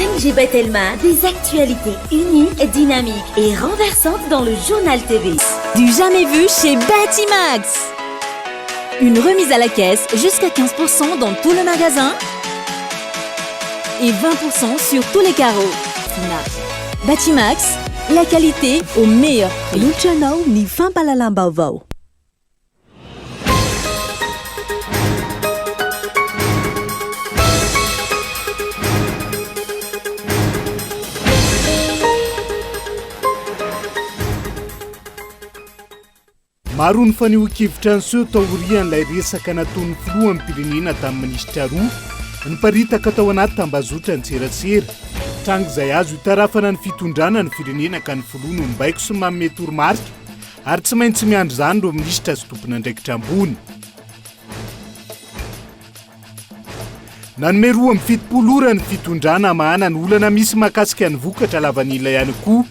5G by Telma, des actualités uniques, dynamiques et renversantes dans le Journal TV. Du jamais vu chez Batimax. Une remise à la caisse jusqu'à 15% dans tout le magasin et 20% sur tous les carreaux. Batimax, la qualité au meilleur prix. Loatra anao ny fampahalalam-baovao. Maro ny fanehoan-kevitra niseho taorian'ilay resaka nataon'ny filoham-pirenena tamin'ny minisitra roa niparitaka tao anaty tambazotran-tserasera. Tranga izay azo itarafana ny fitondrana ny firenena ka ny filoha no mibaiko sy manome toromarika ary tsy maintsy miandry izany ireo minisitra sy tompon'andraikitra ambony. Nanome 72 ora ny fitondrana hamahana ny olana misy mahakasika ny vokatra lavanila ihany koa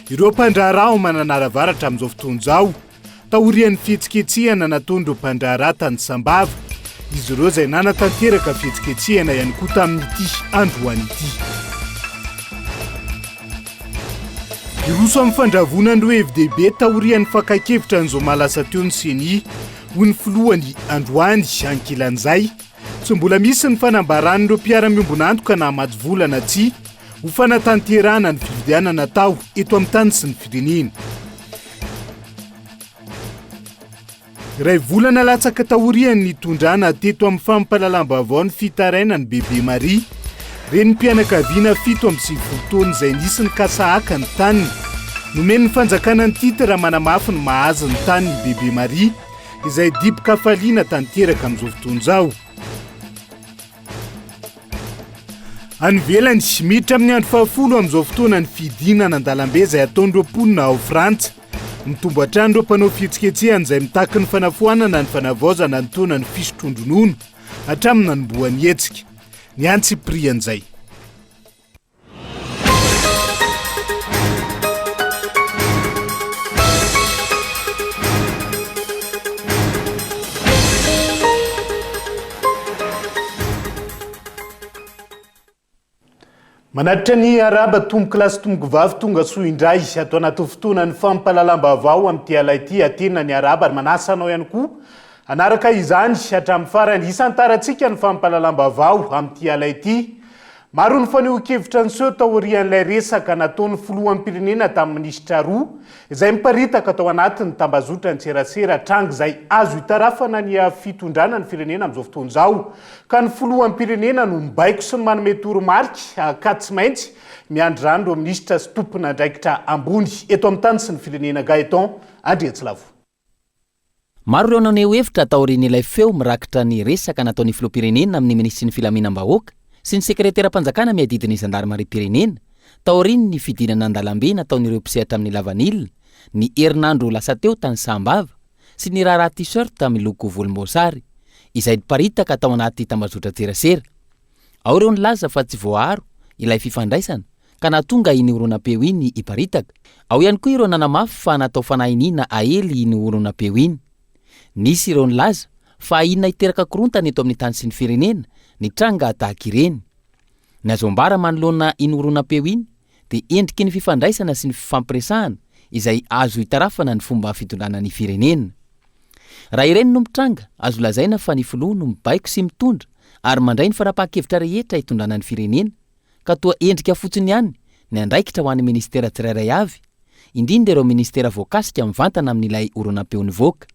ireo mpandraharaha ao Mananara Avaratra amin'izao fotoana izao, taorian'ny fihetsiketsehana nataon'ireo mpandraharaha tany Sambava, izy ireo izay nanatanteraka fihetsiketsehana ihany koa tamin'ity androany ity. Hiroso amin'ny fandravonan'ireo hevi-dehibe taorian'ny fakan-kevitra ny zoma lasa teo ny Ceni, hoy ny filohany androany. Ankilan'izay, tsy mbola misy ny fanambaran'ireo mpiara-miombon'antoka na hamatsy vola na tsia ho fanatanterahana ny fifidianana atao eto amin'ny tany sy ny firenena. Iray volana latsaka taorian'ny nitondrana teto amin'ny fampahalalam-baovao ny fitarainan'i Bebe Maria, renim-pianakaviana 97 taona izay nisy nikasa haka ny taniny. Nomen'ny fanjakana ny titre manamafy ny maha azy ny taniny i Bebe Maria, izay dibo-kafaliana tanteraka amin'izao fotoana izao. Any ivelany, miditra amin'ny andro fahafolo amin'izao fotoana ny fidinana an-dalambe izay ataon'ireo mponina ao Frantsa. Mitombo hatrany ireo mpanao fihetsiketsehana izay mitaky ny fanafoanana ny fanavaozana ny taonan'ny fisotroan-dronono hatramin'ny nanombohan'ny hetsika. Ny antsipirian'izay. Manatitra ny arahaba tompokolahy sy tompokovavy tonga soa indray ato anatin'ny fotoanan'ny fampahalalam-baovao amin'ity alina ity. Aterina ny arahaba ary manasa anao ihany koa hanaraka izany hatramin'ny farany. Hisantarantsika ny fampahalalam-baovao amin'ity alina ity. Maro ny fanehoan-kevitra niseho taorian'ilay resaka nataon'ny filoham-pirenena tamin'ny minisitra roa izay miparitaka tao anatin'ny tambazotran-tserasera, tranga izay azo itarafana ny fitondrana ny firenena amin'izao fotoana izao ka ny filoham-pirenena no mibaiko sy manome toromarika ka tsy maintsy miandry izany ireo minisitra sy tompon'andraikitra ambony eto amin'ny tany sy ny firenena Gaëtan Andriantsilavo. Maro ireo naneho hevitra taorian'ilay feo mirakitra ny resaka nataon'ny filoham-pirenena amin'ny minisitry ny filaminam-bahoaka sy ny sekreteram-panjakana miadidy ny zandarimariam-pirenena taorian'ny fidinana an-dalambe nataon'ireo mpisehatra amin'ny lavanila ny herinandro lasa teo tany Sahambava sy ny raharaha t-shirt miloko volomboasary izay niparitaka tao anaty tambazotran-tserasera. Ao ireo nilaza fa tsy voaaro ilay fifandraisana ka nahatonga iny horonam-peo iny hiparitaka. Ao ihany koa ireo nanamafy fa natao fanahiniana aely iny horonam-peo iny. Nisy ireo nilaza fa ahiana hiteraka korontana eto amin'ny tany sy ny firenena ny tranga tahaka ireny. Ny azo ambara manoloana iny horonam-peo iny dia endriky ny fifandraisana sy ny fifampiresahana izay azo itarafana ny fomba fitondrana ny firenena. Raha ireny no mitranga, azo lazaina fa ny filoha no mibaiko sy mitondra ary mandray ny fanapahan-kevitra rehetra hitondrana ny firenena ka toa endrika fotsiny ihany ny andraikitra ho an'ny minisitera tsirairay avy, indrindra ireo minisitera voakasika mivantana amin'ilay horonam-peo nivoaka.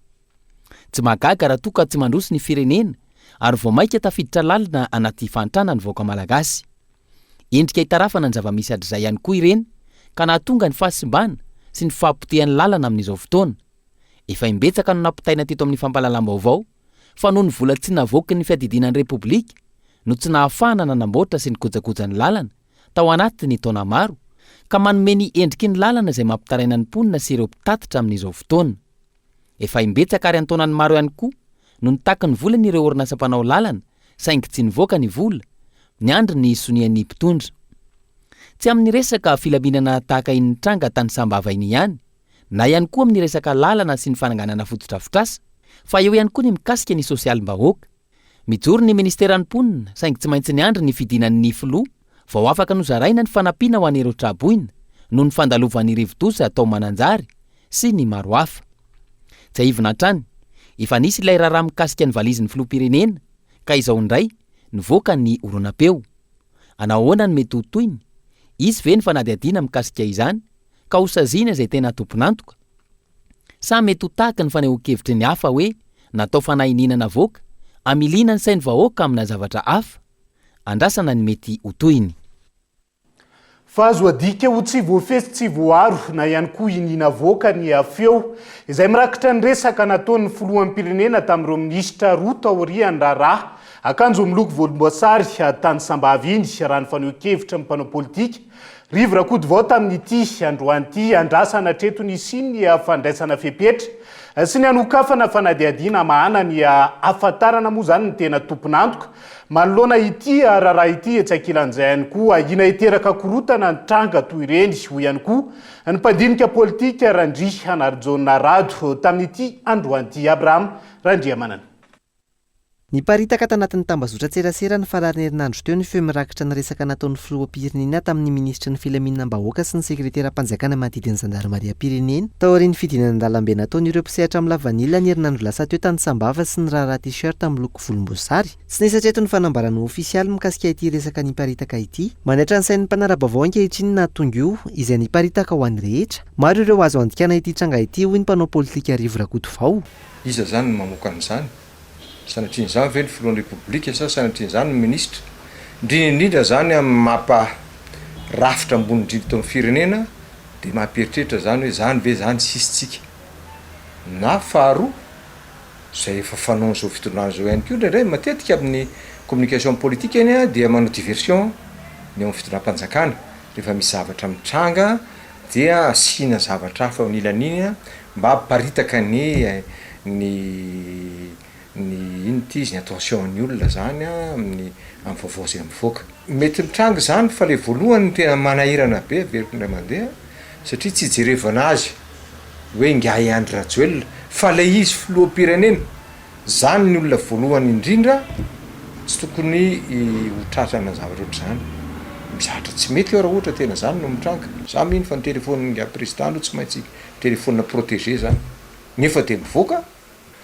Tsy mahagaga raha toa ka tsy mandroso ny firenena ary vao mainka tafiditra lalina anaty fahantrana ny vahoaka malagasy. Endrika itarafana ny zava-misy hatrizay ihany koa ireny ka nahatonga ny fahasimbana sy ny fahapotehan'ny lalana amin'izao fotoana. Efa imbetsaka no nampitaina teto amin'ny fampahalalam-baovao fa noho ny vola tsy navoaky ny fiadidiana ny Repoblika no tsy nahafahana nanamboatra sy nikojakoja ny lalana tao anaty ny taona maro ka manome ny endriky ny lalana izay mampitaraina ny mponina sy ireo mpitatitra amin'izao fotoana. Efa imbetsaka ary an-taonany maro ihany koa no nitaky ny volany ireo orinasa mpanao lalana saingy tsy nivoaka ny vola, niandry ny sonian'ny mpitondra. Tsy amin'ny resaka filaminana tahaka iny nitranga tany Sambava iny ihany na ihany koa amin'ny resaka lalana sy ny fananganana fotodrafitrasa fa eo ihany koa ny mikasika ny sosialim-bahoaka. Mijoro ny ministeran'ny mponina saingy tsy maintsy niandry ny fidinan'ny filoha Vao afaka nozaraina ny fanampiana ho an'ireo tra-boina noho ny fandalovan'ny rivodoza tao Mananjary sy ny maro hafa. Tsiahivina hatrany, efa nisy ilay raharaha mikasika ny valizin'ny filoham-pirenena ka izao indray nivoaka ny horonam-peo. Hanao ahoana ny mety ho tohiny? Hisy ve ny fanadihadiana mikasika izany ka hosaziana izay tena tompon'antoka? Sa mety ho tahaka ny fanehoan-kevitry ny hafa hoe natao fanahy iniana navoaka hamiliana ny sain'ny vahoaka amina zavatra hafa? Andrasana ny mety ho tohiny. Fa azo adika ho tsy voafehy sy tsy voaaro na ihany koa iniana avoaka ny feo izay mirakitra ny resaka nataon'ny filoham-pirenena tamin'ireo minisitra roa taorian'ny raharaha akanjo miloko volomboasary tany Sambava iny, raha ny fanehoan-kevitry ny mpanao politika Rivo Rakotovao tamin'ity androany ity. Andrasana hatreto ny hisian'ny fandraisana fepetra sy ny hanokafana fanadihadiana hamahana ny hahafantarana moa izany ny tena tompon'antoka manoloana ity raharaha ity. Etsy ankilan'izay ihany koa, ahiana hiteraka korontana ny tranga toy ireny, hoy ihany koa ny mpandinika politika Randrianarijaona Rado tamin'ity androany ity. Abraham Randriamanana. Niparitaka tanatin'ny tambazotran-tserasera ny faran'ny herinandro teo ny feo mirakitra ny resaka nataon'ny filoham-pirenena tamin'ny minisitry ny filaminam-bahoaka sy ny sekreteram-panjakana mandidy ny zandarimariam-pirenena taorian'ny fidinana an-dalambe nataon'ireo mpisehatra amin'ny lavanila ny herinandro lasa teo tany Sambava sy ny raharaha t-shirt miloko volomboasary. Tsy nisy hatreto ny fanambarana ofisialy mikasika ity resaka niparitaka ity. Manaitra ny sain'ny mpanara-baovao ankehitriny ny nahatonga io, izay niparitaka ho an'ny rehetra. Maro ireo azo andikana ity tranga ity, hoy ny mpanao politika Rivo Rakotovao. Iza izany no mamoaka an'izany? Sanatrian'izany ve ny filohan'ny Repoblika sa sanatrian'izany ny minisitra? Indrindra indrindra izany amin'ny maha rafitra ambony indrindra eto amin'ny firenena dia mampieritreritra izany hoe izany ve izany sisitsika? Na faharoa, izay efa fanaon'izao fitondrana izao ihany koa indraindray matetika amin'ny communication politique anie dia manao diversion ny ao amin'ny fitondram-panjakana rehefa misy zavatra mitranga dia asiana zavatra hafa eo anilan'iny mba hamparitaka ny ny ny inona ity izy ny attention ny olona zany amin'ny amin'ny vaovao izay mivoaka. Mety mitranga izany fa le voalohany no tena manahirana be averiko indray mandeha satria tsy ijerevana azy hoe ingahy Andry Rajoelina fa le izy filoham-pirenena Zany ny olona voalohany indrindra tsy tokony ho tratrana zavatra ohatr'izany. Mizatra tsy mety eo raha ohatra tena zany no mitranga. Za mino fa ny telephone-n'ingahy président aloha tsy maintsy telephone protégé zany. Nefa dia mivoaka?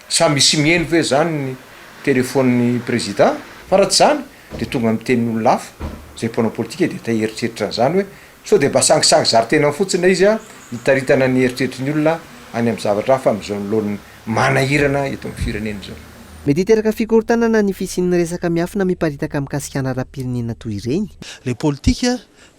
Sa misy miheno ve zany ny telephone-n'ny président? Fa raha tsy zany dia tonga miteny olona hafa zay mpanao politika dia ta hieritreritra an'izany hoe sao dia mba sangisangy zary tenany fotsiny ilay izy hitaritana ny eritreritry ny olona any amin'ny zavatra hafa amin'izao laoniny manahirana eto amin'ny firenena izao. Mety hiteraka fikorontanana ny fisian'ny resaka miafina miparitaka mikasika ny raharaham-pirenena toy ireny. Ilay politika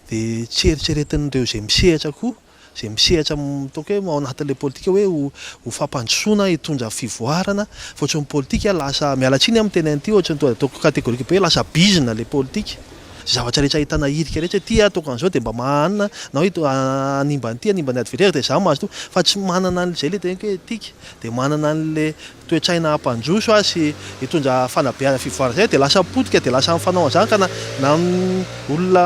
dia tsy eritreretin'ireo izay misehatra koa, izay misehatra ataoko hoe ao anatin'ilay politika hoe ho ho fampandrosoana, hitondra fivoarana, fa ohatran'ny politika lasa, miala tsiny aho miteny an'ity, ohatran'ny toa ataoko catégorique be hoe lasa bizina ilay politika. Izay zavatra rehetra ahitana hirika rehetra, ity ataoko an'izao dia mba mahanina, na hoe hanimba an'ity, hanimba ny adversaire dia izaho mahazo toa, fa tsy manana an'izay ilay teneniko hoe éthique, dia manana an'ilay toe-tsaina hampandroso azy sy hitondra fanabeazana fivoarana izay dia lasa potika dia lasa mifanao an'izany ka na na olona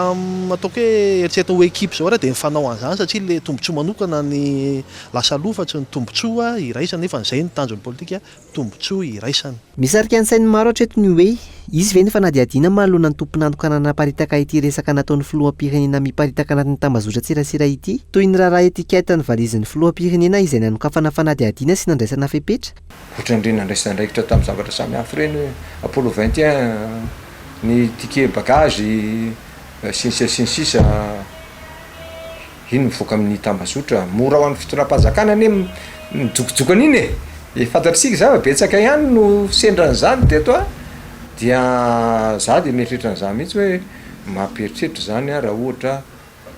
ataoko hoe eritreretina ho équipe izao ary dia mifanao an'izany satria ilay tombontsoa manokana ny lasa aloha fa tsy ny tombontsoa iraisana nefa izay no tanjon'ny politika tombontsoa iraisana. Misarika ny sain'ny maro hatreto ny hoe, hisy ve ny fanadihadiana manoloana ny tompon'antoka nanaparitaka ity resaka nataon'ny filoham-pirenena miparitaka anatin'ny tambazotran-tserasera ity, toy ny raharaha étiquette ny valizin'ny filoham-pirenena izay nanokafana fanadihadiana sy nandraisana fepetra? Ohatran'ireny nandraisana andraikitra tamin'ny zavatra samihafa ireny hoe Apollo 21, ny ticket bagage sy ny sisa sy ny sisa. Iny mivoaka amin'ny tambazotra. Mora ho an'ny fitondram-panjakana anie mijokojoka an'iny e! E fantatr'isika izany fa betsaka ihany no sendra an'izany teto a! Dia za dia mieritreritra an'izany mihitsy hoe mampieritreritra izany raha ohatra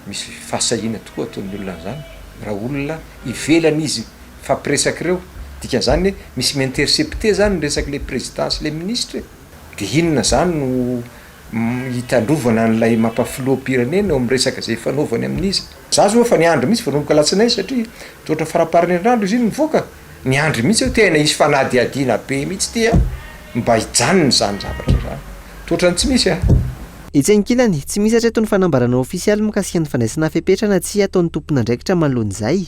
misy fahasahiana tokoa ataon'ny olona an'izany, raha olona ivelany izy mifampiresaka ireo, dikan'izany misy mi-intercepter zany ny resak'ilay président sy ilay ministre e! Dia inona izany no hitandrovana an'ilay mapa filoham-pirenena eo amin'ny resaka izay ifanaovany amin'iza. Za zao efa niandry mihitsy vao nanomboka alatsinainy satria toa ohatra faramparan'ny herinandro izy iny nivoaka, niandry mihitsy aho tena hisy fanadihadiana be mihitsy ity an, mba hijanona izany zavatra izany, toa ohatran'ny tsy misy an. Etsy ankilany, tsy misy hatreto ny fanambarana ofisialy mikasika ny fandraisana fepetra na tsia ataon'ny tompon'andraikitra manoloana izay.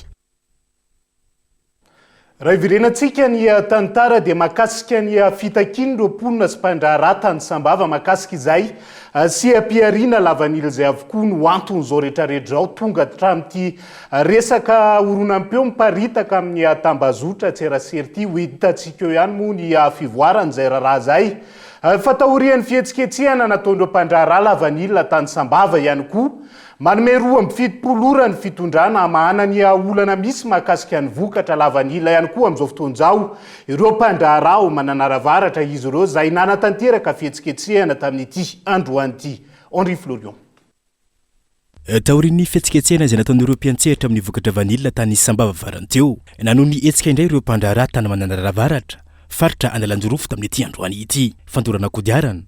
Raha hiverenantsika ny tantara dia mahakasika ny fitakian'ireo mponina sy mpandraharaha tany Sambava mahakasika izay seha-pihariana lavanila izay avokoa no anton'izao rehetrarehetra izao tonga hatramin'ity resaka horonam-peo miparitaka amin'ny tambazotra tserasera ity. Ho hitantsika eo ihany moa ny fivoaran'izay raharaha izay fa taorian'ny fihetsiketsehana nataon'ireo mpandraharaha lavanila tany Sambava ihany koa Manome 72 ora ny fitondrana hamahana ny olana misy mahakasika ny vokatra lavanila ihany koa amin'izao fotoana izao ireo mpandraharaha ao Mananara Avaratra izy ireo izay nanatanteraka fihetsiketsehana tamin'ity androany ity. Henri Florion. Taorian'ny fihetsiketsehana izay nataon'ireo mpiantsehatra amin'ny vokatra vanila tany Sambava farany teo, nanohy ny hetsika indray ireo mpandraharaha tany Mananara Avaratra, faritra Analanjirofo tamin'ity androany ity. Fandorana kodiarana.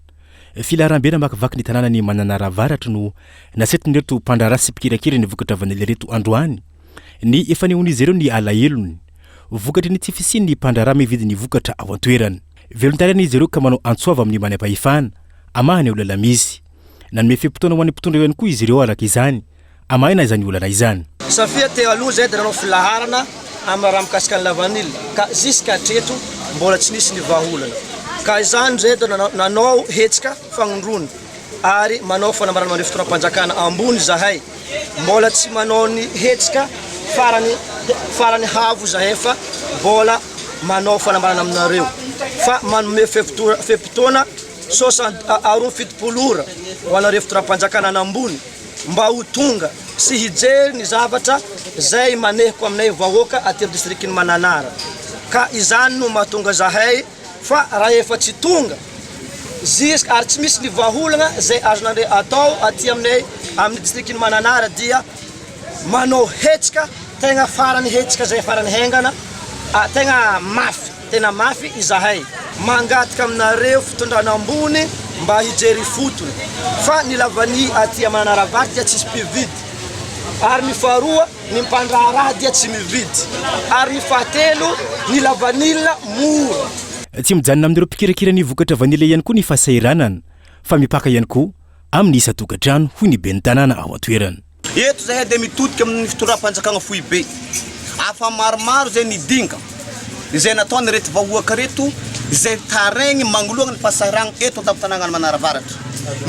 Filaharambe namakivaky ny tanànan'i Mananara Avaratra no nasetrin'ireto mpandraharaha sy mpikirakira ny vokatra vanila ireto androany ny fanehoan'izy ireo ny alahelony vokatry ny tsy fisian'ny mpandraharaha mividy ny vokatra ao an-toerana. Velon-taraina izy ireo ka manao antso avo amin'ny manam-pahefana hamaha ny olana misy. Nanome fe-potoana ho an'ny mpitondra ihany koa izy ireo araka izany Hamahina izany olana izany. Safia teo aloha zay dia nanao filaharana amin'ny raharaha mikasika ny lavanila ka jusqu'à hatreto mbola tsy nisy ny vahaolana ka izany zay dia nanao hetsika fagnondrona ary manao fanambarana mandray fitondram-panjakana ambony zahay mbola tsy manao ny hetsika farany farany havo zahay fa mbola manao fanambarana aminareo fa manome fe-potoana 70 ora ho anareo fitondram-panjakana ambony mba ho tonga sy hijery ny zavatra izay manehiko aminay vahoaka aty amin'ny distrikin'i Mananara ka izany no mahatonga zahay fa rahefa tsy tonga jusqu ary tsy misy ny vahaolana izay azonareo atao aty aminay amin'ny distrikin'i Mananara dia manao hetsika tegna farany hetsika izay farany haingana tegna mafy. Tena mafy izahay mangataka aminareo fitondrana ambony mba hijery ifotony fa ny lavanille aty Mananara dia tsisy mpividy ary ny faharoa ny mpandraharaha dia tsy mividy ary ny fahatelo ny lavanille mora. Tsy mijanona amin'ireo mpikirakira ny vokatra vanille ihany koa ny fahasahiranana fa mipaka ihany koa amin'ny isan-tokantrano hoy ny ben'ny tanàna ao an-toerana. Eto zahay dia mitodika amin'ny fitondram-panjakana foibe. Afa maromaro izay ny dinga izay nataon'ireto vahoaka ireto izay taraigny magnoloagna ny fahasahiragna eto an-tampon-tanàgnan'i Manaravaratra.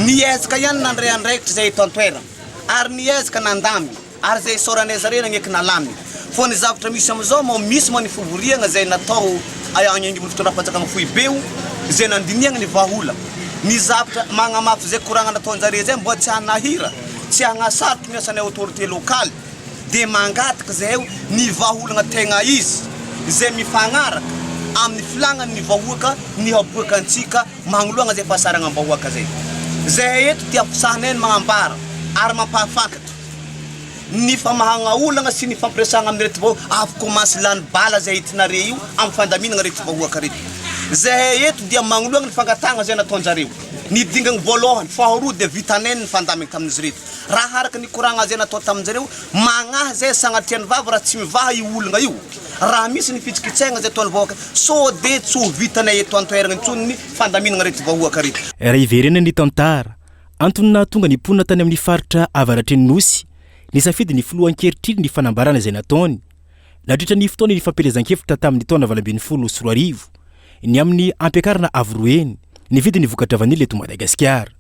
Niezaka ihany nandray andraikitra izay eto an-toerana ary niezaka nandamy ary izay isaoranay zare nagneky nalamy. Fô ny zavatra misy amizao mao misy mao ny fivoriagna izay natao agny agnivon'ny fitondram-panjakana foibe o izay nandinihagna ny vahaolagna. Ny zavatra magnamafy izay koragna nataon-jare zay mba tsy hanahira, tsy hagnasarotro ny asanay autorité locale dia mangataka zahay o ny vahaolagna tegna izy izay mifagnaraka amin'ny filagnan'ny vahoaka ny haboaka antsika magnoloagna zay fahasaragnam-bahoaka zay. Zahay eto dia sahinay ny magnambara ary mampahafantatra. Ny famahagna olagna sy ny fampiresahagna amin'ireto vahoaka avy commence lany bala zay entinare io amin'ny fandaminagna reto vahoaka reto. Zahay eto dia magnoloagna ny fangatahagna zay nataonjareo. Ny dingagna voalohany, faharoa dia vitanay ny nifandamigna tamin'izy reto. Raha araka ny koragna zay natao taminjareo, magnahy zay sagnatrian'ny vava raha tsy mivaha io olagna io. Raha misy ny fitsikitsehagna zay ataon'ny vahoaka, sao de tsy ho vitanay eto antoeragna intsony ny fandaminagna reto vahoaka reto. Raha hiverenana ny tantara, Antony nahatonga ny mponina tany amin'ny faritra avaratry ny Nosy nisafidy ny filoha ankehitriny ny fanambarana izay nataony nandritra ny fotoana nifampielezan-kevitra tamin'ny taona 2018 ny amin'ny hampiakarana avo roa heny ny vidin'ny vokatra vanila eto Madagasikara.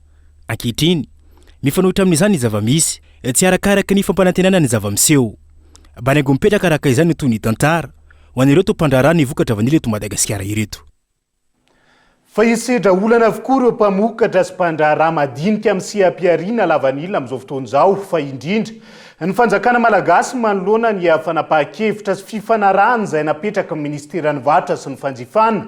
Ankehitriny, mifanohitra amin'izany ny zava-misy, tsy arakaraka ny fampanantenana ny zava-miseho. Banaingo mipetraka araka izany ny tohin'ny tantara ho an'ireto mpandraharaha ny vokatra vanila eto Madagasikara ireto. Fa hisedra olana avokoa ireo mpamokatra sy mpandraharaha madinika amin'ny seha-pihariana lavanila amin'izao fotoana izao, fa indrindra ny fanjakana malagasy manoloana ny fanapahan-kevitra sy fifanarahana izay napetraky ny minisiteran'ny varotra sy ny fanjifana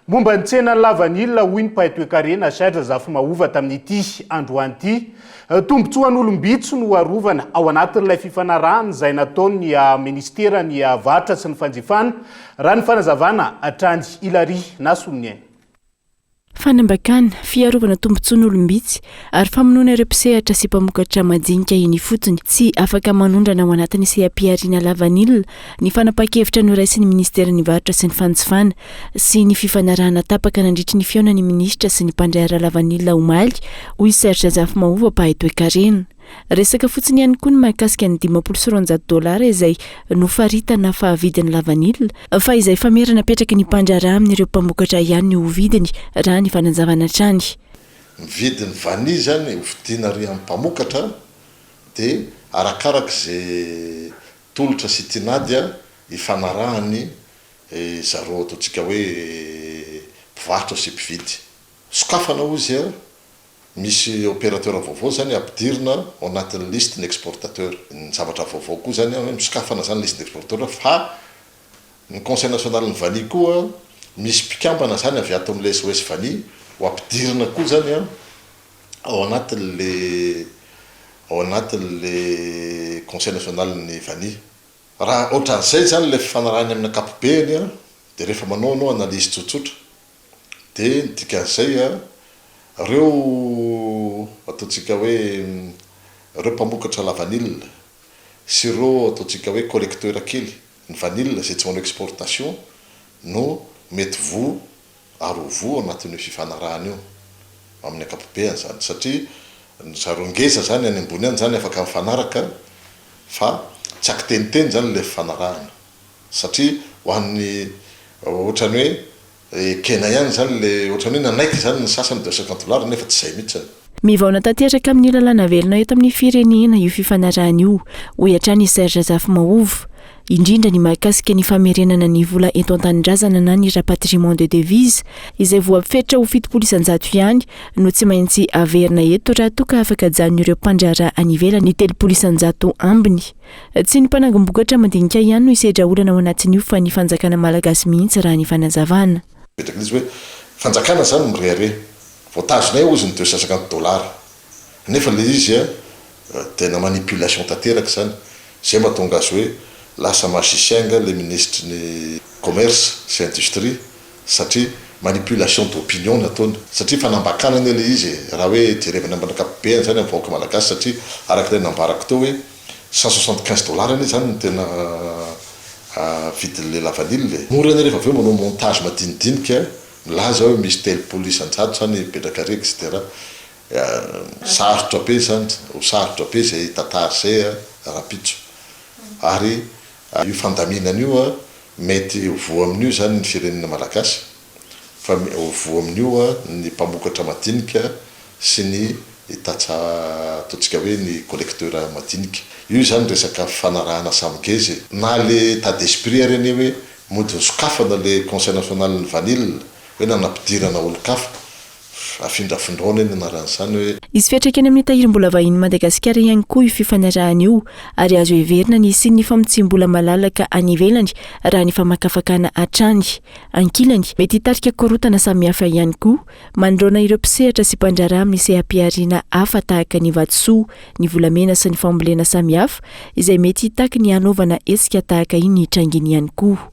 momba ny tsenan'ny lavanila, hoy ny mpahay toekarena Serge Zafimahova tamin'ity androany ity. Tombontsoan'olom-bitsy no arovana ao anatin'ilay fifanarahana izay nataon'ny minisiteran'ny varotra sy ny fanjifana Raha ny fanazavana hatrany Hilary Nasoloniaina. Fanambakana, fiarovana tombontsoan'olom-bitsy ary famonoana ireo mpisehatra sy mpamokatra madinika eny ifotony tsy afaka manondrana ao anatin'ny seha-pihariana lavanila ny fanapahan-kevitra noraisin'ny minisiteran'ny Varotra sy ny Fanjifana sy ny fifanarahana tapaka nandritry ny fihaonan'ny minisitra sy ny mpandraharaha lavanila omaly, hoy Serge Zafimahova mpahay toekarena. Resaka fotsiny ihany koa ny mahakasika ny 250 dolara izay nofaritana fa vidin'ny lavanila, fa izay famerana apetraky ny mpandraharaha amin'ireo mpamokatra ihany no ho vidiny, raha ny fanazavana hatrany. Ny vidin'ny vanille izany hovidiana ary amin'ny mpamokatra dia arakaraka izay tolotra sy tinady ifanarahan'ny zareo ataontsika hoe mpivarotra sy mpividy. Sokafana hozy misy opérateur vaovao zany ampidirina ao anatin'ny liste ny exportateur. Ny zavatra vaovao koa zany hoe misokafana zany liste d'exportateur fa ny conseil national ny vanille koa misy mpikambana zany avy ato amin'ilay SOS vanille ho ampidirina koa zany ao anatin'le ao anatin'le conseil national ny vanille. Raha ohatran'izay zany ilay fifanarahany amin'ny ankapobeny dia rehefa manao anao analyse tsotsotra Dia ny dikan'izay a, ireo ataontsika hoe ireo mpamokatra lavanila sy ireo ataontsika hoe collecteur kely ny vanille izay tsy manao exportation no mety voa ary ho voa anatin'io fifanarahana io amin'ny ankapobeany izany satria ny zareo ngeza izany any ambony any izany afaka mifanaraka fa tsy akiteniteny izany ilay fifanarahana satria ho an'ny ohatran'ny hoe Ekena ihany izany le ohatran'ny hoe nanaiky izany ny sasany deux cinquante dollars nefa tsy izay mihitsy. Mivaona tanteraka amin'ny lalàna velona eto amin'ny firenena io fifanarahana io, hoy hatrany i Serge Zafimahova. Indrindra ny mahakasika ny famerenana ny vola eto an-tanindrazana na ny rapatriement de devises, izay voafetra ho 70% ihany no tsy maintsy averina eto raha toa ka afaka ajanon'ireo mpandraharaha any ivelany ny 30% ambiny. Tsy ny mpanangom-bokatra madinika ihany no hisedra olana ao anatin'io fa ny fanjakana malagasy mihitsy raha ny fanazavana. Mipetraka ilay izy hoe fanjakana izany mirehareha, voatazonay hozy ny deux cent cinquante dollars, nefa ilay izy tena manipulation tanteraka izany, izay mahatonga azy hoe lasa magicien nga ilay minisitry ny commerce sy industrie satria manipulation d'opinion no ataony, satria fanambakana anie ilay izy e, raha hoe jerevana amin'ny ankapobeny izany amin'ny vahoaka malagasy satria araka ilay nambarako teo hoe 175 dollars anie izany no tena vidin'ilay lavanila e. Mora anie rehefa avy eo manao montage madinidinika milaza hoe misy 30% izany mipetraka ary etc. Sarotra be izany, ho sarotra be izay tantara izay rahampitso. Ary io fandaminana io mety ho voa amin'io izany ny firenena malagasy fa ho voa amin'io ny mpamokatra madinika sy ny tantsaha ataontsika hoe ny collecteur madinika. Io izany resaka fifanarahana samy ngeza e. Na le état d'esprit ary anie hoe mody nosokafana le conseil national ny vanille hoe nanampidirana olon-kafa Afindrafindrao anie ny anaran'izany hoe. Hisy fiantraikany amin'ny tahirim-bola vahinin'i Madagasikara ihany koa io fifanarahana io ary azo heverina ny hisian'ny famotsiam-bola malalaka any ivelany raha ny famakafakana hatrany. Ankilany, mety hitarika korontana samihafa ihany koa manoloana ireo mpisehatra sy mpandraharaha amin'ny seha-pihariana hafa tahaka ny vatosoa, ny volamena sy ny fambolena samihafa izay mety hitaky ny hanaovana hetsika tahaka iny tranga iny ihany koa.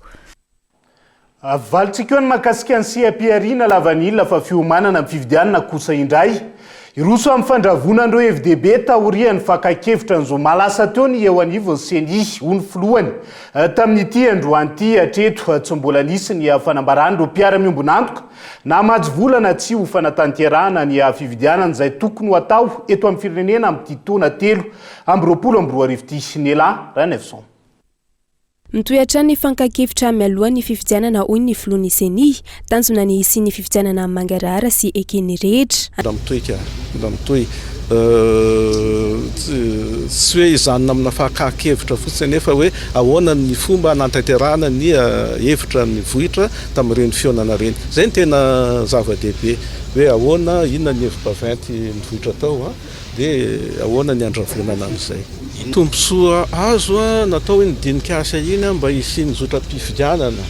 Valintsika eo ny mahakasika ny seha-pihariana lavanila fa fiomanana amin'ny fifidianana kosa indray. Hiroso amin'ny fandravonan'ireo hevi-dehibe taorian'ny fakan-kevitra ny zoma lasa teo ny eo anivon'ny Ceni, hoy ny filohany. Tamin'ity androany ity, hatreto tsy mbola nisy ny fanambaran'ireo mpiara-miombon'antoka na hamatsy vola na tsia ho fanatanterahana ny fifidianana izay tokony ho atao eto amin'ny firenena amin'ity taona 2023 ity. Nela Ranaivoson. Mitohy hatrany ny fankan-kevitra mialoha ny fifidianana hoy ny filohan'ny Ceni. Tanjona ny hisian'ny fifidianana mangarahara sy eken'ny rehetra. Mbola mitohy ka, mbola mitohy. Tsy hoe hijanona amina fakan-kevitra fotsiny anefa hoe ahoana ny fomba hanatanterahana ny hevitra nivoitra tamin'ireny fihaonana ireny. Izay no tena zava-dehibe hoe ahoana, inona ny hevi-baventy nivoitra tao. Dia ahoana ny handravonana an'izay? Tombontsoa azo natao iny dinik'asa iny mba hisian'ny zotram-pifidianana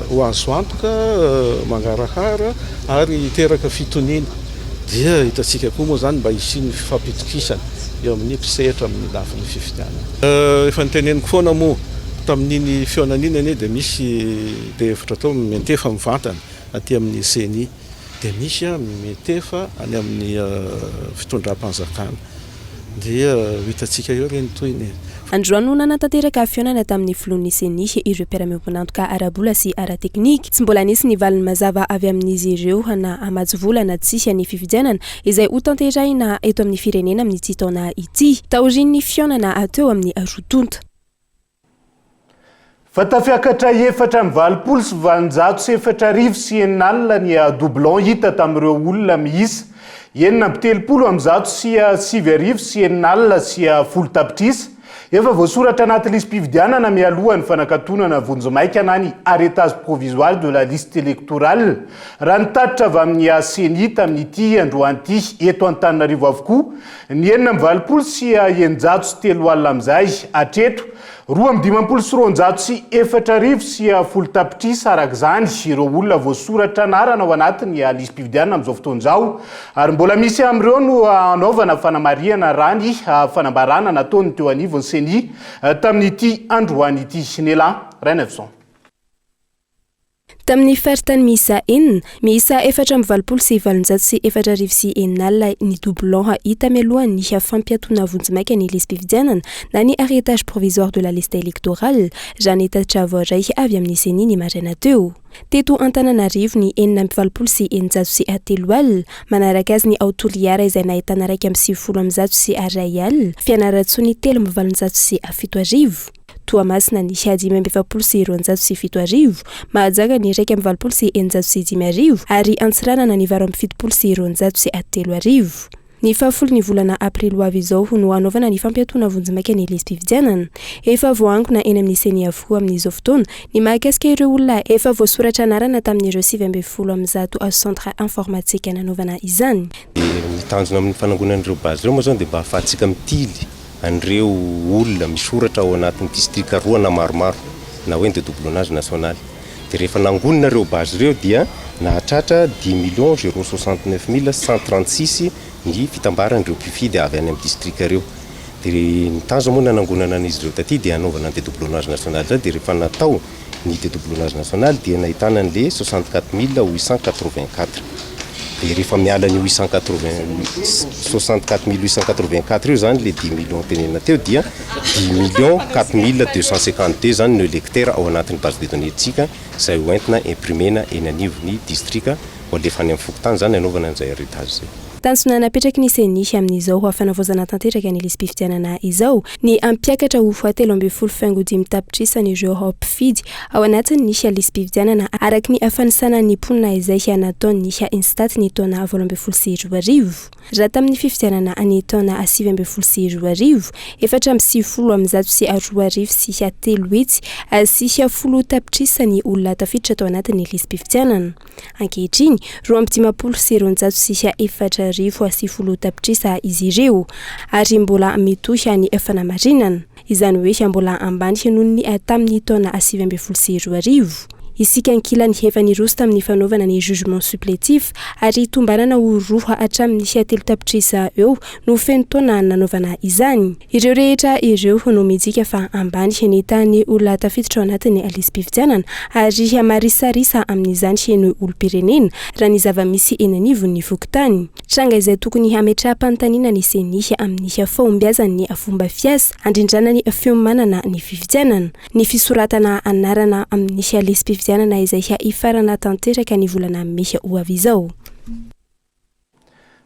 ho azo antoka, mangarahara ary hiteraka fitoniana. Dia hitantsika koa moa izany mba hisian'ny fifampitokisana eo amin'ny mpisehatra amin'ny lafiny fifidianana. Efa noteneniko foana moa tamin'iny fihaonana iny anie dia misy dia hevitra atao miantefa mivantana aty amin'ny Ceni. dia misy mietefa any amin'ny fitondram-panjakana. Dia ho hitantsika eo re ny tohiny e. Androany no nanatanteraka fihaonana tamin'ny filohan'ny Ceni ireo mpiara-miombon'antoka ara-bola sy ara-teknika. Tsy mbola nisy ny valiny mazava avy amin'izy ireo na hamatsy vola na tsia ny fifidianana izay hotanterahina eto amin'ny firenena amin'ity taona ity. Taorian'ny fihaonana teo amin'ny roa tonta. Fa tafiakatra 4864 ny doublon hita tamin'ireo olona miisa 636 610 tapitrisa efa voasoratra anaty lisi-pifidianana mialoha ny fanakatonana vonjimaika na ny arrêtage provisoire de la liste électorale raha ny tatitra avy amin'ny Ceni tamin'ity androany ity eto Antananarivo avokoa ny 686 amin'izay hatreto. 252 410 tapitrisa araka izany ireo olona voasoratra anarana ao anatin'ny lisi-pifidianana amin'izao fotoana izao ary mbola misy amin'ireo no hanaovana fanamarihana raha ny fanambarana nataon'ny teo anivon'ny Ceni tamin'ity androany ity. Nela Rainaivoson. Tamin'ny faritany miisa enina, miisa 684 640 ny doublon hita mialohan'ny fampiatoana vonjimaika ny lisi-pifidianana na ny arrêtage provisoire de la liste électorale, raha ny tatitra voaray avy amin'ny Ceni ny maraina teo. Teto Antananarivo ny 686 603, manaraka azy ny ao Toliara izay nahitana 191, Fianarantsoa ny 783. Toamasina ny 245 700, Mahajanga ny 681 605 ary Antsiranana ny 278 300. Ny fahafolo ny volana aprily ho avy izao no hanaovana ny fampiatoana vonjimaika ny lisi-pifidianana. Efa voaangona eny amin'ny Ceni avokoa amin'izao fotoana ny mahakasika ireo olona efa voasoratra anarana tamin'ireo 119 centre informatique nanaovana izany. Ny tanjona amin'ny fanangonana ireo base ireo moa izany dia mba ahafahantsika mitily an'ireo olona misoratra ao anatin'ny distrika roa na maromaro na hoe ny dedoublonnage national. Dia rehefa nangonina ireo base ireo dia nahatratra dix millions zéro soixante neuf mille cent trente six ny fitambaran'ireo mpifidy avy any amin'ny distrika ireo. Dia ny tanjona moa nanangonana an'izy ireo taty dia hanaovana ny dedoublonnage national izany dia rehefa natao ny dedoublonnage national dia nahitana an'le 64884 dia rehefa miala an'io 880 64884 io zany le 10 millions tenenina teo dia 10 millions 4252 zany no électeur ao anatin'ny base de données tsika izay hoentina imprimena eny anivon'ny distrika ho alefa any amin'ny fokontany zany anaovana an'izay arrêtage zay. Tanjona napetraky ny Ceni amin'izao fanavaozana tanteraka ny lisi-pifidianana izao ny hampiakatra ho 13.5 tapitrisa ireo mpifidy ao anatin'ny lisi-pifidianana araka ny fanisana ny mponina izay nataon'ny Instat ny taona 2018. Raha tamin'ny fifidianana ny taona 2019, 394 310 tapitrisa ny olona tafiditra tao anatin'ny lisi-pifidianana. Ankehitriny, 452 410 tapitrisa izy ireo ary mbola mitohy ny fanamarinana. Izany hoe mbola ambany noho ny tamin'ny taona 2019. Isika ankilany efa niroso tamin'ny fanaovana ny jugement supplétif ary tombanana ho 2 hatramin'ny 3 tapitrisa eo no feno taona nanaovana izany. Ireo rehetra ireo no midika fa ambany ny tahan'ny olona tafiditra ao anatin'ny lisi-pifidianana ary marisarisa amin'izany ny olom-pirenena raha ny zava-misy eny anivon'ny fokontany. Tranga izay tokony hametraham-panontaniana ny Ceni amin'ny fahombiazan'ny fomba fiasa andrindrana ny fiomanana ny fifidianana. Ny fisoratana anarana amin'ny lisi-pifidianana izay hifarana tanteraka ny volana mey ho avy izao.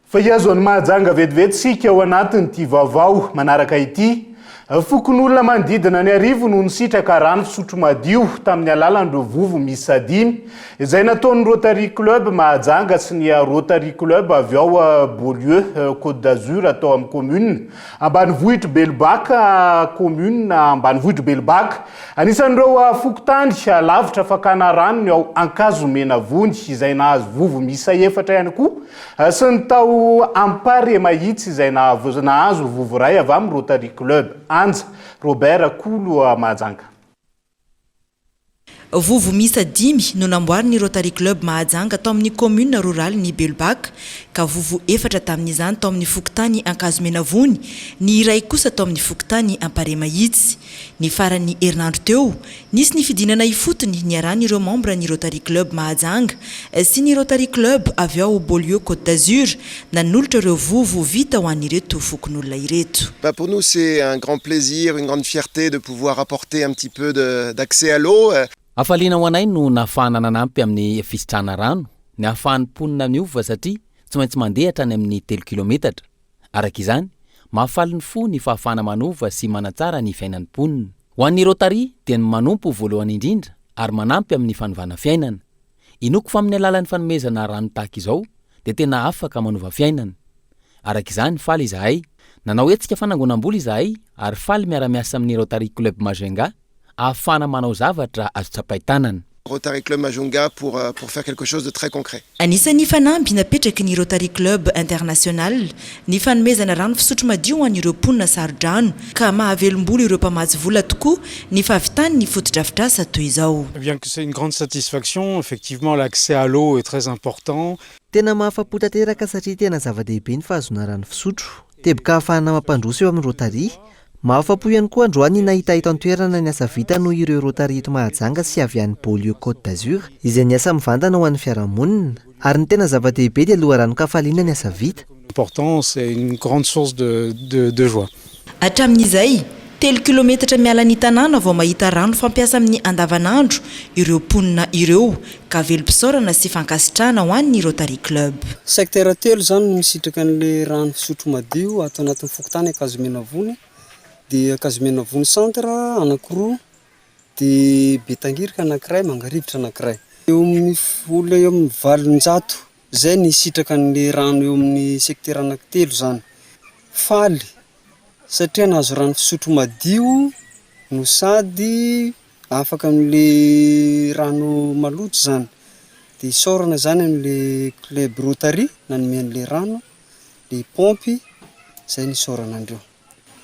Fa hihazo an'i Mahajanga vetivety isika ao anatin'ity vaovao manaraka ity. Fokonolona manodidina ny arivo no nisitraka rano fisotro madio tamin'ny alalan'ireo vovo miisa dimy izay nataon'ny Rotary Club Mahajanga sy ny Rotary Club avy ao Beaulieu Côte d'Azur atao amin'ny commune ambanivohitr'i Belobaka commune ambanivohitr'i Belobaka. Anisan'ireo fokontany lavitra fakana rano ny ao Ankazomenavony izay nahazo vovo miisa efatra ihany koa sy ny tao Amparemahitsy izay nahazo vovo iray avy amin'ny Rotary Club Anja Robert Kolo Mahajanga. Vovo miisa dimy no namboarin'ny Rotary Club Mahajanga tao amin'ny kaominina roralin'i Belobaka, ka vovo efatra tamin'izany tao amin'ny fokontany Ankazomenavony, ny iray kosa tao amin'ny fokontany Amparemahitsy. Ny faran'ny herinandro teo, nisy ny fidinana ifotony niarahan'ireo mambra ny Rotary Club Mahajanga sy ny Rotary Club avy ao Beaulieu Côte d'Azur nanolotra ireo vovo vita ho an'ireto fokonolona ireto. Bah pour nous c'est un grand plaisir, une grande fierté de pouvoir apporter un petit peu de d'accès à l'eau. Hafaliana ho anay no nahafahana nanampy amin'ny fisitrahana rano, ny ahafahan'ny mponina miova satria tsy maintsy mandeha hatrany amin'ny telo kilometatra. Araka izany, mahafaly ny fo ny fahafahana manova sy manatsara ny fiainan'ny mponina. Ho an'ny Rotary dia ny manompo voalohany indrindra ary manampy amin'ny fanovana fiainana. Inoako fa amin'ny alalan'ny fanomezana rano tahaka izao dia tena afaka manova fiainana. Araka izany, faly izahay. Nanao hetsika fanangonam-bola izahay ary faly miara-miasa amin'ny Rotary Club Majunga ahafahana manao zavatra azo tsapain-tanana. Rotary Club Majunga pour pour faire quelque chose de très concret. Anisan'ny fanamby napetraky ny Rotary Club International ny fanomezana rano fisotro madio ho an'ireo mponina saro-drano ka mahavelom-bolo ireo mpamatsy vola tokoa ny fahavitan'ny fotodrafitrasa toy izao. Bien que c'est une grande satisfaction, effectivement l'accès à l'eau est très important. Tena mahafa-po tanteraka satria tena zava-dehibe ny fahazoana rano fisotro. Teboka ahafahana mampandroso eo amin'ny Rotary. Mahafa-po ihany koa androany ny nahita eto an-toerana ny asa vita noho ireo Rotary eto Mahajanga sy avy any Beaulieu Côte d'Azur izay niasa mivantana ho an'ny fiarahamonina. Ary ny tena zava-dehibe dia loharanon-kafaliana ny asa vita. Important, c'est une grande source de de joie. Hatramin'izay, telo kilometatra miala ny tanàna vao mahita rano fampiasa amin'ny andavanandro ireo mponina ireo ka velom-pisaorana sy fankasitrahana ho an'ny Rotary Club. Secteur telo izany no misitraka an'ilay rano fisotro madio ato anatin'ny fokontany Ankazomenavony, dia Ankazomenavony centre anankiroa, dia Betangirika anankiray, Mangarivotra anankiray. Eo amin'ny olona eo amin'ny 800 izay ny hisitraka an'ilay rano eo amin'ny secteur anankitelo izany. Faly satria nahazo rano fisotro madio no sady afaka amin'ilay rano maloto izany. Dia isaorana izany an'ilay club Rotary nanome an'ilay rano, ilay paompy, izay no isaorana andreo.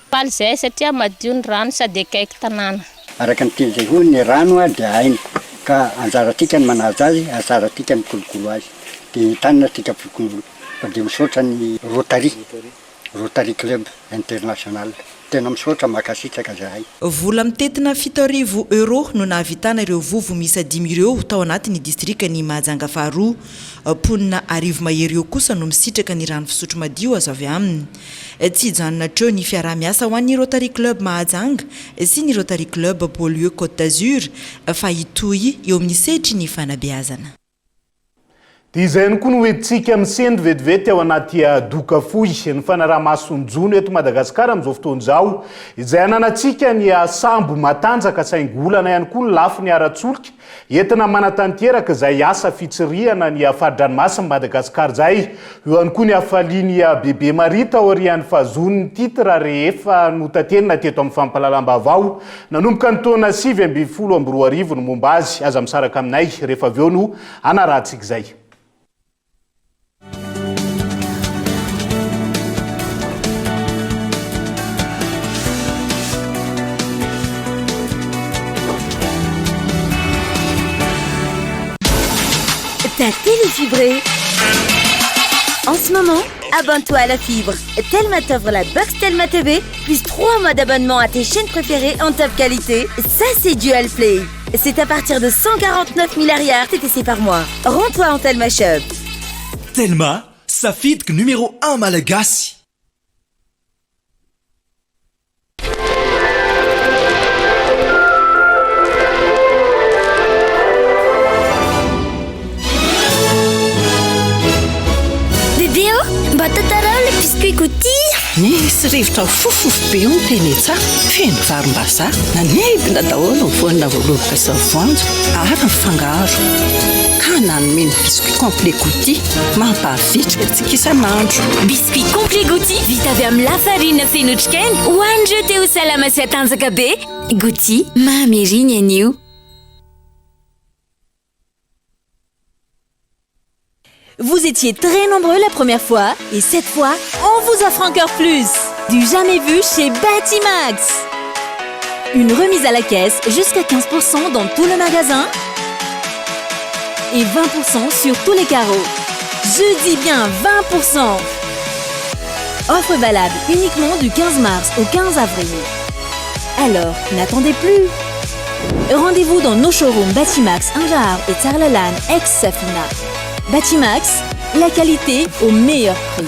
Faly izahay satria madio ny rano sady akaiky tanàna. Araka ny teny izay hoy ny rano dia aina ka anjarantsika ny manaja azy, anjarantsika ny mikolokolo azy. Dia entanina isika fokonolona fa dia misaotra ny Rotary, Rotary Club International. Tena misaotra, mankasitraka zahay. Vola mitentina 7000 euros no nahavitana ireo vovo miisa dimy ireo tao anatin'ny distrikan'i Mahajanga faharoa. Mponina arivo mahery eo kosa no misitraka ny rano fisotro madio azo avy aminy. Tsy hijanona hatreo ny fiaraha-miasa ho an'ny Rotary Club Mahajanga sy ny Rotary Club Beaulieu Côte d'Azur fa hitohy eo amin'ny sehatry ny fanabeazana. Dia izay ihany koa no hoentintsika misento vetivety ao anaty doka fohy ny fanaraha-maso ny jono eto Madagasikara amin'izao fotoana izao, izay ananantsika ny sambo matanjaka saingy olana ihany koa ny lafiny ara-tsolika Entina manatanteraka izay asa fitsirihana ny fari-dranomasin'i Madagasikara izay. Eo ihany koa ny hafalian'i Bebe Maria taorian'ny fahazoany ny titre rehefa notaterina teto amin'ny fampahalalam-baovao nanomboka ny taona 2019 ny momba azy. Aza misaraka aminay rehefa avy eo no hanarahantsika izay. Ta télé fibrée. En ce moment, abonne-toi à la fibre. Telma t'offre la box Telma TV, plus 3 mois d'abonnement à tes chaînes préférées en top qualité. Ça, c'est Dual Play. C'est à partir de 149 000 arrières TTC par mois. Rends-toi en Telma Shop. Telma, safidiko numéro 1 malagasy. Bebe ô, mba tantarao ilay biscuit Gouty. Nisy rivotra fofofo be io ny teny an-tsaha, feno varim-bazaha, nanidina daholo ny voanina voaloboka sy ny voanjo ary ny fangaro. Ka nanome ny biscuit complet Gouty mampavitrika antsika isan'andro. Biscuit complet Gouty vita avy amin'ny lafarina feno otrikaina ho an'ireo te ho salama sy hatanjaka be. Gouty, mamy ery ny anio. Vous étiez très nombreux la première fois et cette fois, on vous offre encore plus. Du jamais vu chez Batimax. Une remise à la caisse jusqu'à 15% dans tout le magasin et 20% sur tous les carreaux. Je dis bien 20%. Offre valable uniquement du 15 mars au 15 avril. Alors, n'attendez plus. Rendez-vous dans nos showrooms Batimax Anjahar et Tsaralalàna ex-Safina. Batimax, la qualité au meilleur prix.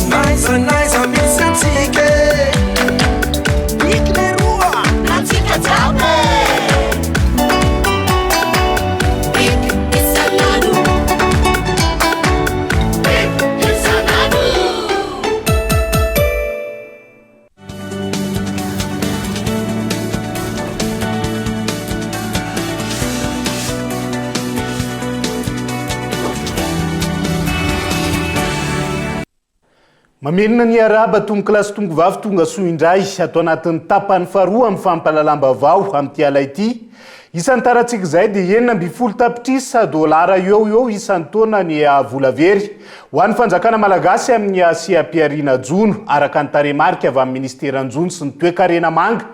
N'aiza n'aiza misy antsika e Big leroa antsika jiaby e Big isan'andro Big isan'andro. Mamerina ny arahaba tompokolahy sy tompokovavy tonga soa indray ato anatin'ny tapany faharoa amin'ny fampahalalam-baovao amin'ity ala ity. Isan'ny tarantsika izay dia 16 tapitrisa dolara eo ho eo isan-taona ny vola very ho an'ny fanjakana malagasy amin'ny seha-pihariana jono, araka ny tarehimarika avy amin'ny ministeran'ny jono sy ny toekarena manga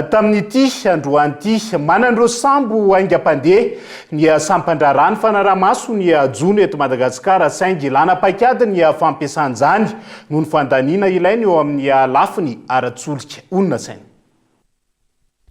Tamin'ity androany ity, manana ireo sambo haingam-pandeha ny sampan-draharaha ny fanaraha-maso ny jono eto Madagasikara saingy ilana paikady ny fampiasana izany noho ny fandaniana ilaina eo amin'ny lafiny ara-tsolika. Honina saina.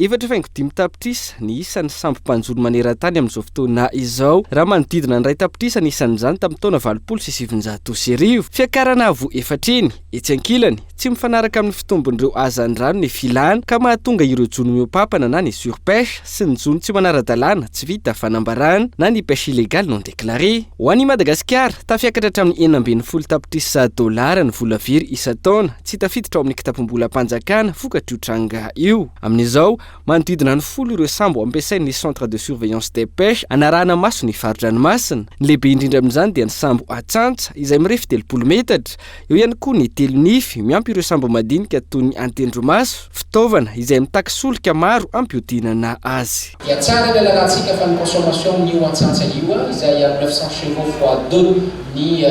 4,5 tapitrisa ny isan'ny sambo mpanjono maneran-tany amin'izao fotoana izao, raha manodidina ny iray tapitrisa ny isan'izany tamin'ny taona 1980. Fiakarana avo efatra eny. Etsy ankilany, tsy mifanaraka amin'ny fitombon'ireo hazandrano ny filana ka mahatonga ireo jono mihoa-pampana na ny surpêche sy ny jono tsy manara-dalàna tsy vita fanambarana na ny pêche illégale non déclarée. Ho an'i Madagasikara, tafiakatra hatramin'ny 16 tapitrisa dolara ny vola very isan-taona tsy tafiditra ao amin'ny kitapom-bolam-panjakana vokatr'io tranga io. Amin'izao, Manodidina ny folo ireo sambo ampiasain'ny Centre de surveillance des pêches anarahana maso ny fari-dranomasina. Ny lehibe indrindra amin'izany dia ny sambo Atsantsa izay mirefy 30 metatra. Eo ihany koa ny Telonify, miampy ireo sambo madinika toy ny Antendromaso, fitaovana izay mitaky solika maro hampihodinana azy. Dia tsara ny alalantsika fa ny consommation n'io antsantsa io izay amin'ny 900 chevaux fois deux ny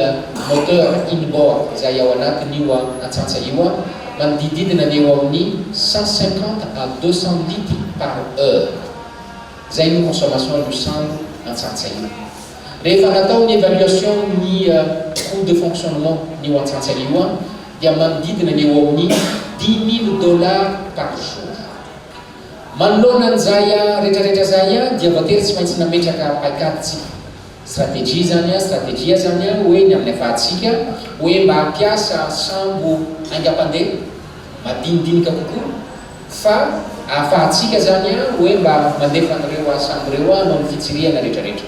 moteur inboard izay ao anatin'io antsantsa io. Manodididina ny eo amin'ny 150 à 200 litres par heure. Izay no consommation an'io sambo Antsantsa io. Rehefa natao ny évaluation ny coût de fonctionnement n'io Antsantsa io dia manodidina ny eo amin'ny 10 000 dollars par jour. Manoloana an'izay retraretra izay dia voatery tsy maintsy nametraka paikady tsika. Stratégie zany an, stratégie zany an, hoe ny amin'ny afahantsika hoe mba hampiasa sambo haingam-pandeha, madinidinika kokoa, fa ahafahantsika zany an hoe mba mandefa an'ireo sambo ireo hanao ny fitsirihana retraretra.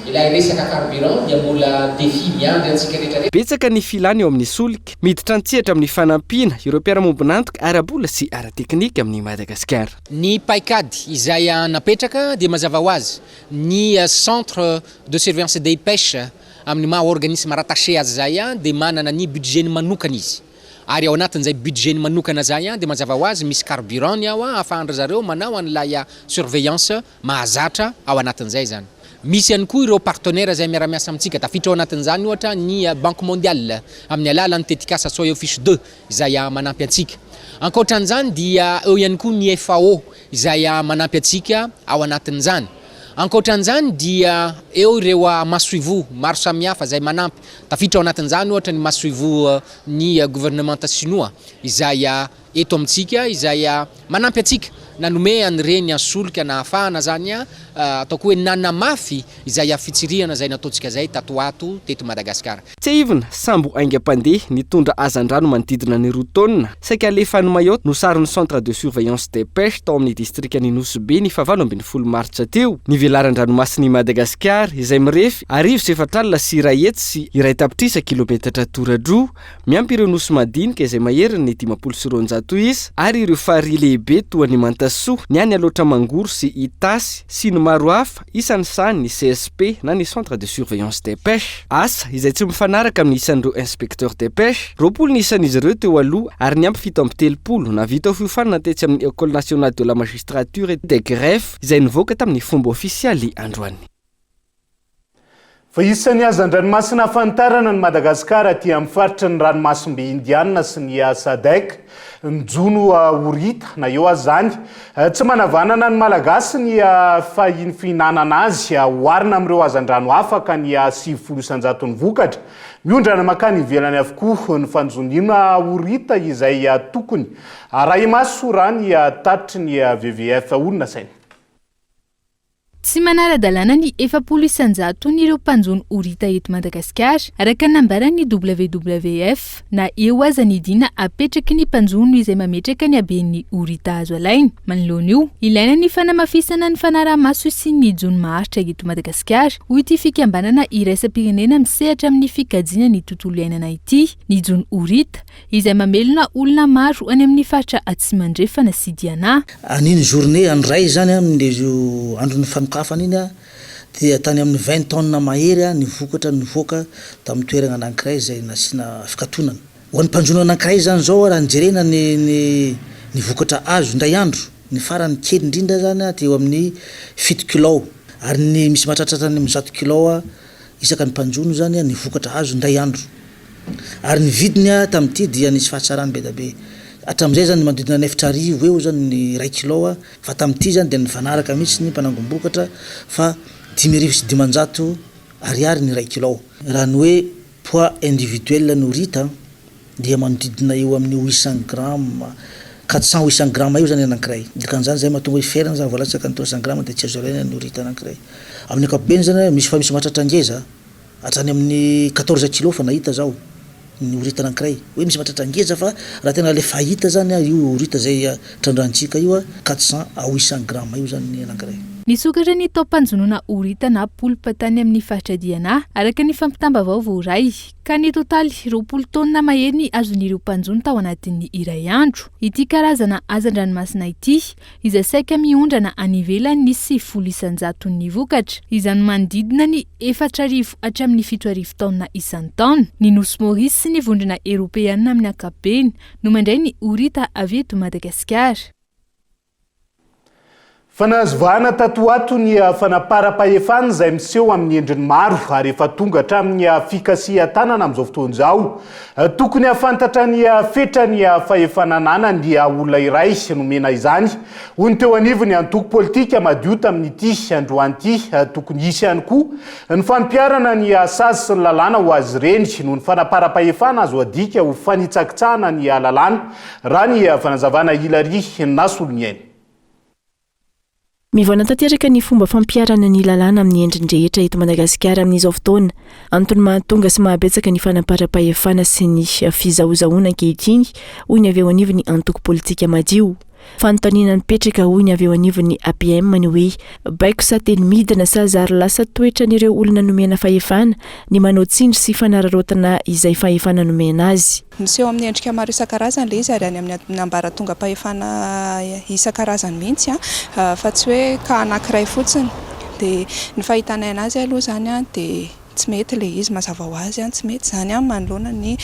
Ilay resaka carburant dia mbola défi miandry antsika retraretra. Betsaka ny filana eo amin'ny solika. Miditra an-tsehatra amin'ny fanampiana ireo mpiara-mombon'antoka ara-bola sy ara-teknika amin'i Madagasikara. Ny paikady izay napetraka dia mazava ho azy Ny Centre de surveillance des pêches amin'ny maha organisme rattaché azy izay dia manana ny budget-ny manokana izy. Ary ao anatin'izay budget-ny manokana izay dia mazava ho azy misy carburant-ny ao ahafahan-dry zareo manao an'ilay surveillance mahazatra ao anatin'izay izany. Misy ihany koa ireo partenaires izay miara-miasa amintsika, tafiditra ao anatin'izany ohatra ny Banque mondiale amin'ny alalan'ny tetikasa Soyofish deux izay manampy antsika. Ankoatra an'izany dia eo ihany koa ny FAO izay manampy antsika ao anatin'izany. Ankoatra an'izany dia eo ireo masoivoho maro samihafa izay manampy, tafiditra ao anatin'izany ohatra ny masoivoho ny governemanta sinoa izay eto amintsika izay manampy antsika. nanome an'ireny solika nahafahana zany ataoko hoe nanamafy izay fitsirihana izay nataontsika izay tato ho ato teto Madagasikara. Tsiahivina, sambo haingam-pandeha nitondra hazandrano manodidina ny roa taonina, saika halefa any Mayotte no saron'ny Centre de surveillance des pêches tao amin'ny distrikan'i Nosy Be ny fahavalo ambinifolo martsa teo. Ny velaran-dranomasin'i Madagasikara, izay mirefy 1401 tapitrisa kilometatra toradroa, miampy ireo nosy madinika izay maherin'ny 250 isa, ary ireo farihy lehibe toa an'i Mantasoa, ny any Alaotra Mangoro sy Itasy, sy ny maro hafa, isan'izany ny CSP na ny Centre de Surveillance des Pêches. Asa izay tsy mifanaraka amin'ny isan'ireo Inspecteurs des Pêches, 20 ny isan'izy ireo teo aloha ary niampy 37 nahavita fiofanana tetsy amin'ny Ecole Nationale de la Magistrature et des Greffes izay nivoaka tamin'ny fomba ofisialy androany. Fa isan'ny hazan-dranomasina ahafantarana an'i Madagasikara aty amin'ny faritry ny ranomasimbe Indianina sy ny Sadec ny jono horita na eo aza izany. Tsy manavanana ny Malagasy ny fahiny fihinanana azy oharina amin'ireo hazandrano hafa ka ny 90 isan-jaton'ny vokatra miondrana mankany ivelany avokoa ny fanjoniana horita izay tokony arahi-maso raha ny tatitry ny WWF Olona Saina. Tsy manara-dalàna ny 40 isan-jaton'ireo mpanjono horita eto Madagasikara, araka ny nambaran'ny WWF, na eo aza ny dina apetraky ny mpanjono izay mametraka ny haben'ny horita azo alaina. Manoloana io, ilaina ny fanamafisana ny fanaraha-maso sy ny jono maharitra eto Madagasikara, hoy ity fikambanana iraisam-pirenena misehatra amin'ny fikajiana ny tontolo iainana ity. Ny jono horita, izay mamelona olona maro any amin'ny faritra Atsimo Andrefana sy Diana. An'iny journée andray izany amin'ilay andron'ny fanokafana iny dia tany amin'ny vingt tonnes mahery ny vokatra nivoaka tamin'ny toerana anankiray izay nasiana fikatonana. Ho an'ny mpanjono anankiray izany izao raha nijerena ny ny ny vokatra azo indray andro, ny farany kely indrindra izany teo amin'ny fito kilao ary ny misy mahatratratra any amin'ny zato kilao isaka ny mpanjono izany ny vokatra azo indray andro. Ary ny vidiny tamin'ity dia nisy fahatsarany be dia be. Hatramin'izay izany manodidina ny 4000 eo izany ny iray kilao fa tamin'ity izany dia nifanaraka mihitsy ny mpanangom-bokatra fa 550 ariary ny iray kilao. Raha ny hoe poids individuel no rita dia manodidina eo amin'ny huit cent grammes, quatre cent huit cent grammes eo izany ny anankiray. Dikan'izany izay mahatonga hoe ferana izany vao latsaka ny trois cent grammes dia tsy azo alaina ny horita anankiray. Amin'ny ankapobeny izany misy fa misy mahatratra ngeza. Hatrany amin'ny 14 kilos fa nahita zaho ny horita anankiray hoe misy mahatratra ngeza fa raha tena le fahita zany io horita zay trandrahantsika io 400 à 800 grammes io zany ny anankiray. Nisokatra ny taom-panjonoana horita na poulpe tany amin'ny faritra Diana, araka ny fampitam-baovao voaray, ka ny totaly 20 taonina mahery ny azon'ireo mpanjono tao anatin'ny iray andro. Ity karazana hazan-dranomasina ity izay saika miondrana any ivelany ny 90 isan-jaton'ny vokatra, izany manodidina ny 4000 hatramin'ny 7000 taonina isan-taona. Ny Nosy Maurice sy ny Vondrona Eropeana amin'ny ankapobeny no mandray ny horita avy eto Madagasikara. Fa nahazo vahana tato ho ato ny fanaparam-pahefana izay miseho amin'ny endriny maro ary efa tonga hatramin'ny fikasihan-tanana amin'izao fotoana izao. Tokony hahafantatra ny fetran'ny fahefana ananany ny olona iray nomena izany, hoy ny teo anivon'ny antoko politika Madio tamin'ity androany ity. Tokony hisy ihany koa ny fampiharana ny sazy sy ny lalàna ho azy ireny noho ny fanaparam-pahefana azo adika ho fanitsakitsahana ny lalàna, raha ny fanazavana Hilary Nasoloniaina. Mivaona tanteraka ny fomba fampiharana ny lalàna amin'ny endriny rehetra eto Madagasikara amin'izao fotoana. Antony mahatonga sy mahabetsaka ny fanamparam-pahefana sy ny fizahozahoana ankehitriny, hoy ny avy eo anivon'ny antoko politika Madio. Fanontaniana mipetraka, hoy ny avy eo anivon'ny APM ny hoe, baiko sa teny midina sa zary lasa toetran'ireo olona nomena fahefana ny manao tsindry sy fanararaotana izay fahefana nomena azy. Miseho amin'ny endrika maro isan-karazany ilay izy ary any amin'ny ambaratongam-pahefana isan-karazany mihitsy fa tsy hoe cas anankiray fotsiny. Dia ny fahitanay an'azy aloha izany dia tsy mety ilay izy mazava ho azy, tsy mety izany manoloana ny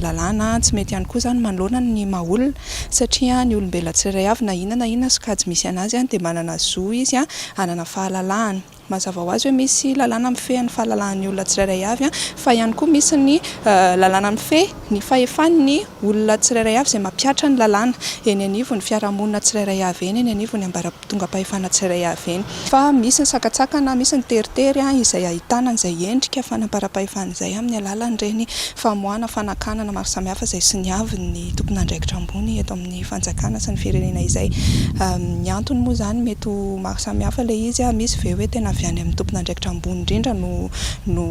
lalàna, tsy mety ihany koa izany manoloana ny maha olona satria ny olombelona tsirairay avy na inona na inona sokajy misy an'azy dia manana zo izy hanana fahalalahana. Mazava ho azy hoe misy lalàna mifehy ny fahalalahan'ny olona tsirairay avy fa ihany koa misy ny lalàna mifehy ny fahefan'ny olona tsirairay avy izay mampihatra ny lalàna eny anivon'ny fiarahamonina tsirairay avy eny, eny anivon'ny ambaratongam-pahefana tsirairay avy eny. Fa misy ny sakantsakana, misy ny teritery izay ahitana an'izay endrika fanamparam-pahefana izay amin'ny alalan'ireny famoahana fanakanana maro samihafa izay soniavin'ny tompon'andraikitra ambony eto amin'ny fanjakana sy ny firenena izay. Ny antony moa izany mety ho maro samihafa ilay izy, misy ve hoe tena avy any amin'ny tompon'andraikitra ambony indrindra no no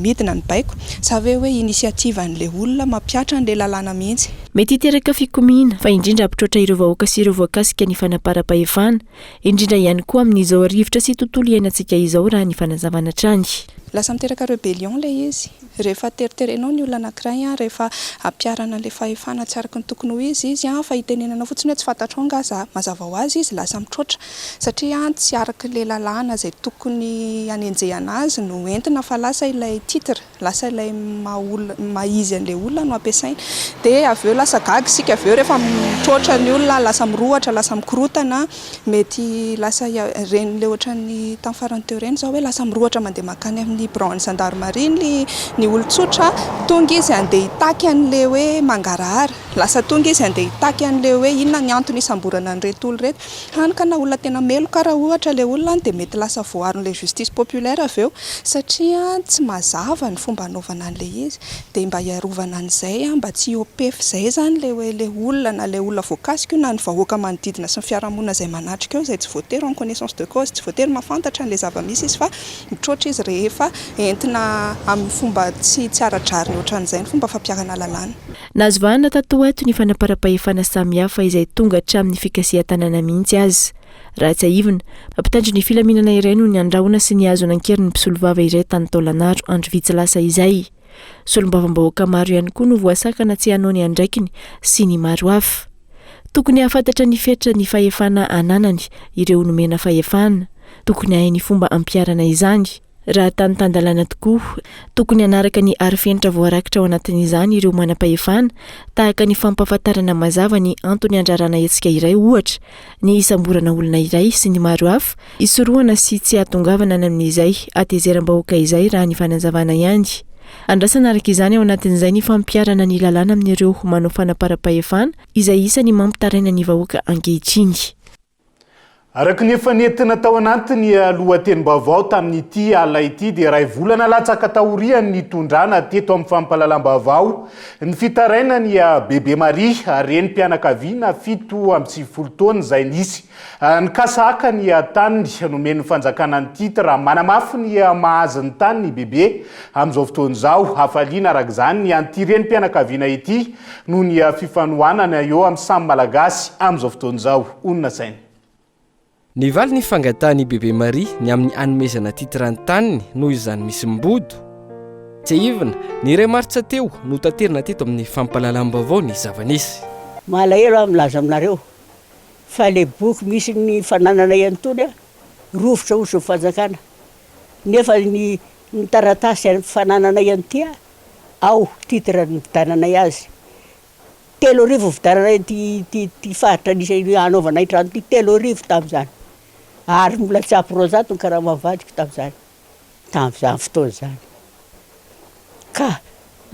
midina ny baiko sa ve hoe initiative an'ilay olona mampihatra an'ilay lalàna mihitsy. Mety hiteraka fikomiana, fa indrindra hampitroatra ireo vahoaka sy ireo voakasika ny fanaparam-pahefana, indrindra ihany koa amin'izao rivotra sy tontolo iainantsika izao raha ny fanazavana hatrany. Lasa miteraka rebellion ilay izy. Rehefa teriterenao ny olona anankiray an, rehefa ampiharana an'ilay fahefana tsy araka ny tokony ho izy izy an, fa itenenanao fotsiny hoe tsy fantatrao angaha za, mazava ho azy izy lasa mitroatra satria tsy araka ilay lalàna izay tokony hanenjehana azy no entina fa lasa ilay titre, lasa ilay maha olona, maha izy an'ilay olona no ampiasaina. Dia avy eo lasa gaga isika avy eo rehefa mitroatra ny olona, lasa mirohotra, lasa mikorotana. Mety lasa ireny ilay ohatran'ny tamin'ny farany teo ireny izao hoe lasa mirohotra mandeha mankany amin'ny biraon'ny zandarimaria ny ny olon-tsotra, tonga izy handeha hitaky an'ilay hoe mangarahara, lasa tonga izy handeha hitaky an'ilay hoe inona ny antony hisamborana an'ireto olona ireto, hany ka na olona tena meloka ara ohatra ilay olona dia mety lasa voaaron'ilay justice populaire avy eo satria tsy mazava ny fomba hanaovana an'ilay izy. Dia mba hiarovana an'izay, mba tsy hihoa-pefy izay izany ilay hoe ilay olona na ilay olona voakasika io na ny vahoaka manodidina sy ny fiarahamonina izay manatrika eo izay tsy voatery en connaissance de cause, tsy voatery mahafantatra an'ilay zava-misy izy fa mitroatra izy rehefa entina amin'ny fomba tsy tsy ara-drariny ohatran'izay ny fomba fampiharana lalàna. Nahazo vahana tato ho ato ny fanaparam-pahefana samihafa izay tonga hatramin'ny fikasihan-tanàna mihitsy aza. Raha tsiahivina, mpitandro ny filaminana iray no niandrahona sy nihazona an-keriny mpisolovava iray tany Taolagnaro andro vitsy lasa izay. Solombavambahoaka maro ihany koa no voasakana tsy hanao ny andraikiny sy ny maro hafa. Tokony hahafantatra ny fetra ny fahefana ananany ireo nomena fahefana. Tokony hahay ny fomba ampiharana izany. Raha tany tan-dalàna tokoa, tokony hanaraka ny arifenitra voarakitra ao anatin'izany ireo manam-pahefana, tahaka ny fampahafantarana mazava ny antony handrarana hetsika iray, ohatra, ny hisamborana olona iray, sy ny maro hafa, hisorohana sy tsy hahatongavana any amin'izay hatezeram-bahoaka izay, raha ny fanazavana ihany. Andrasana araka izany ao anatin'izay ny fampiharana ny lalàna amin'ireo manao fanaparam-pahefana, izay isan'ny mampitaraina ny vahoaka ankehitriny. Araka ny efa nentina tao anatin'ny lohatenim-baovao tamin'ity alina ity dia iray volana latsaka taorian'ny nitondrana teto amin'ny fampahalalam-baovao ny fitarainan'i Bebe Maria, renim-pianakaviana 97 taona izay nisy nikasa haka ny taniny nomen'ny fanjakana ny titre. Manamafy ny maha azy ny taniny i Bebe amin'izao fotoana izao. Hafaliana araka izany ny an'ity renim-pianakaviana ity noho ny fifanohanana eo amin'ny samy Malagasy amin'izao fotoana izao, hoy ny nasainy. Nivaly ny fangatahan'i Bebe Maria ny amin'ny hanomezana titre ny taniny noho izany misy mbodo. Tsiahivina, ny iray martsa teo, notaterina teto amin'ny fampahalalam-baovao ny zava-nisy. Malahelo aho milaza aminareo fa le boky misy ny fanananay an'itony a, rovitra hozy ny fanjakana, nefa ny ny taratasy fanananay an'ity a, Ao titre nividiananay azy. 3000 nividiananay ity ity ity faritra nisy hanaovanay trano ity, 3000 tamin'izany. Ary mbola tsy ampy 200 ny karaman'ny vadiko tamin'izany, tamin'izany fotoana izany. Ka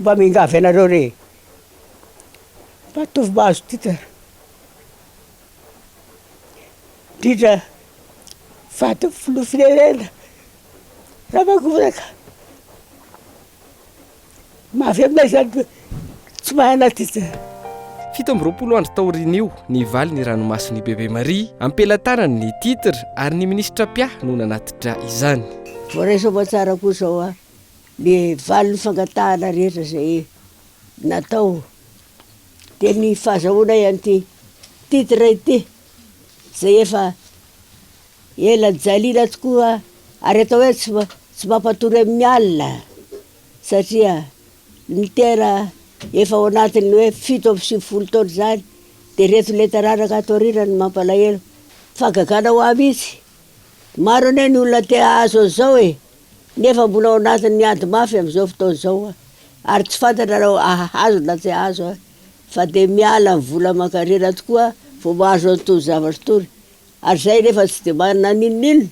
mba miangavy anareo re, mba ataovy mahazo titre. Indrindra vadin'ny filoha firenena Ramakoraka. Mafy aminay izany tsy mahay anaty izy. 27 andro taorian'io, nivaly ny ranomason'i Bebe Maria, am-pelatanany ny titre ary ny minisitra mpiahy no nanatitra izany. Voaray soamantsara koa izao ary ny valin'ny fangatahana rehetra izay natao dia ny fahazahoanay an'ity titre ity izay efa Ela nijaliana tokoa ary atao hoe tsy tsy mampatory amin'ny alina satria ny tena efa ao anatin'ny hoe 97 taona izany dia ireto ilay taranaka ato aoriana no mampalahelo. Fahagagana ho ahy mihitsy. Maro anie ny olona te hahazo an'izao e! Nefa mbola ao anatin'ny ady mafy amin'izao fotoana izao ary tsy fantatra raha hahazo na tsy hahazo fa dia miala ny vola aman-karena tokoa vao mahazo an'itony zavatra itony. Ary izay nefa tsy dia manana n'inon'inona.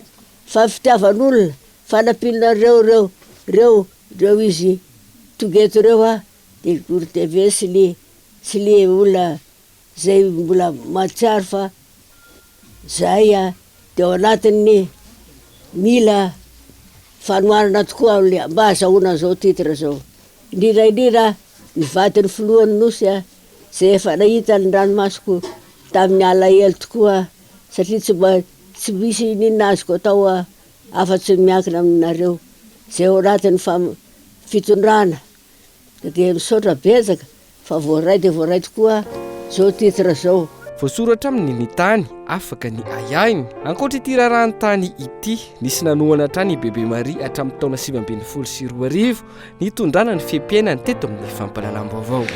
Fa fitiavan'olona, fanampianareo reo reo reo izy tonga eto reo a, de Goro TV sy le sy le olona zay mbola mahatsiaro fa zahay a de ao anatin'ny mila fanohanana tokoa amle mba azahoana an'izao titre zao, indrindra indrindra ny vadin'ny filohan'ny nosy a, zay efa nahita ny ranomasoko tamin'ny alahelo tokoa satria tsy mba Tsy misy n'inona azoko atao afa-tsy ny miankina aminareo izay ao anatin'ny fitondrana dia misaotra betsaka fa voaray dia voaray tokoa izao titre izao. Voasoratra aminy ny tany, afaka ny ahiahiny. Ankoatra ity raharahan-tany ity, nisy nanohana hatrany i Bebe Maria hatramin'ny taona 2019, nitondrana ny fehi-piainany teto amin'ny fampahalalam-baovao.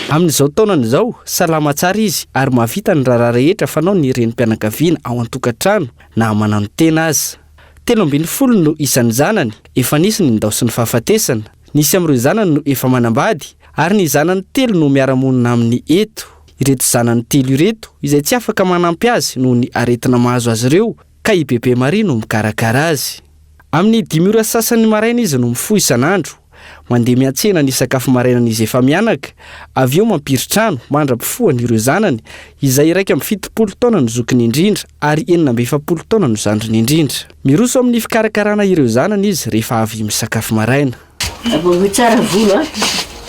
Amin'izao taonany izao, salama tsara izy ary mahavita ny raharaha rehetra fanaon'ny renim-pianakaviana ao an-tokantrano na mananotena aza. 13 no isan'ny zanany, efa nisy ny nindaosin'ny fahafatesana. Nisy amin'ireo zanany no efa manambady ary ny zanany telo no miara-monina aminy eto. Ireto zanany telo ireto izay tsy afaka manampy azy noho ny aretina mahazo azy ireo ka i Bebe Maria no mikarakara azy. Amin'ny dimy ora sasany maraina izy no mifoha isan'andro. Mandeha miantsena ny sakafo marainan'izy efa-mianaka, avy eo mampirin-trano mandra-pifohany ireo zanany, izay 71 taona no zokiny indrindra ary 46 taona no zandriny indrindra. Miroso amin'ny fikarakarana ireo zanany izy rehefa avy misakafo maraina. Aboahoy tsara volo a!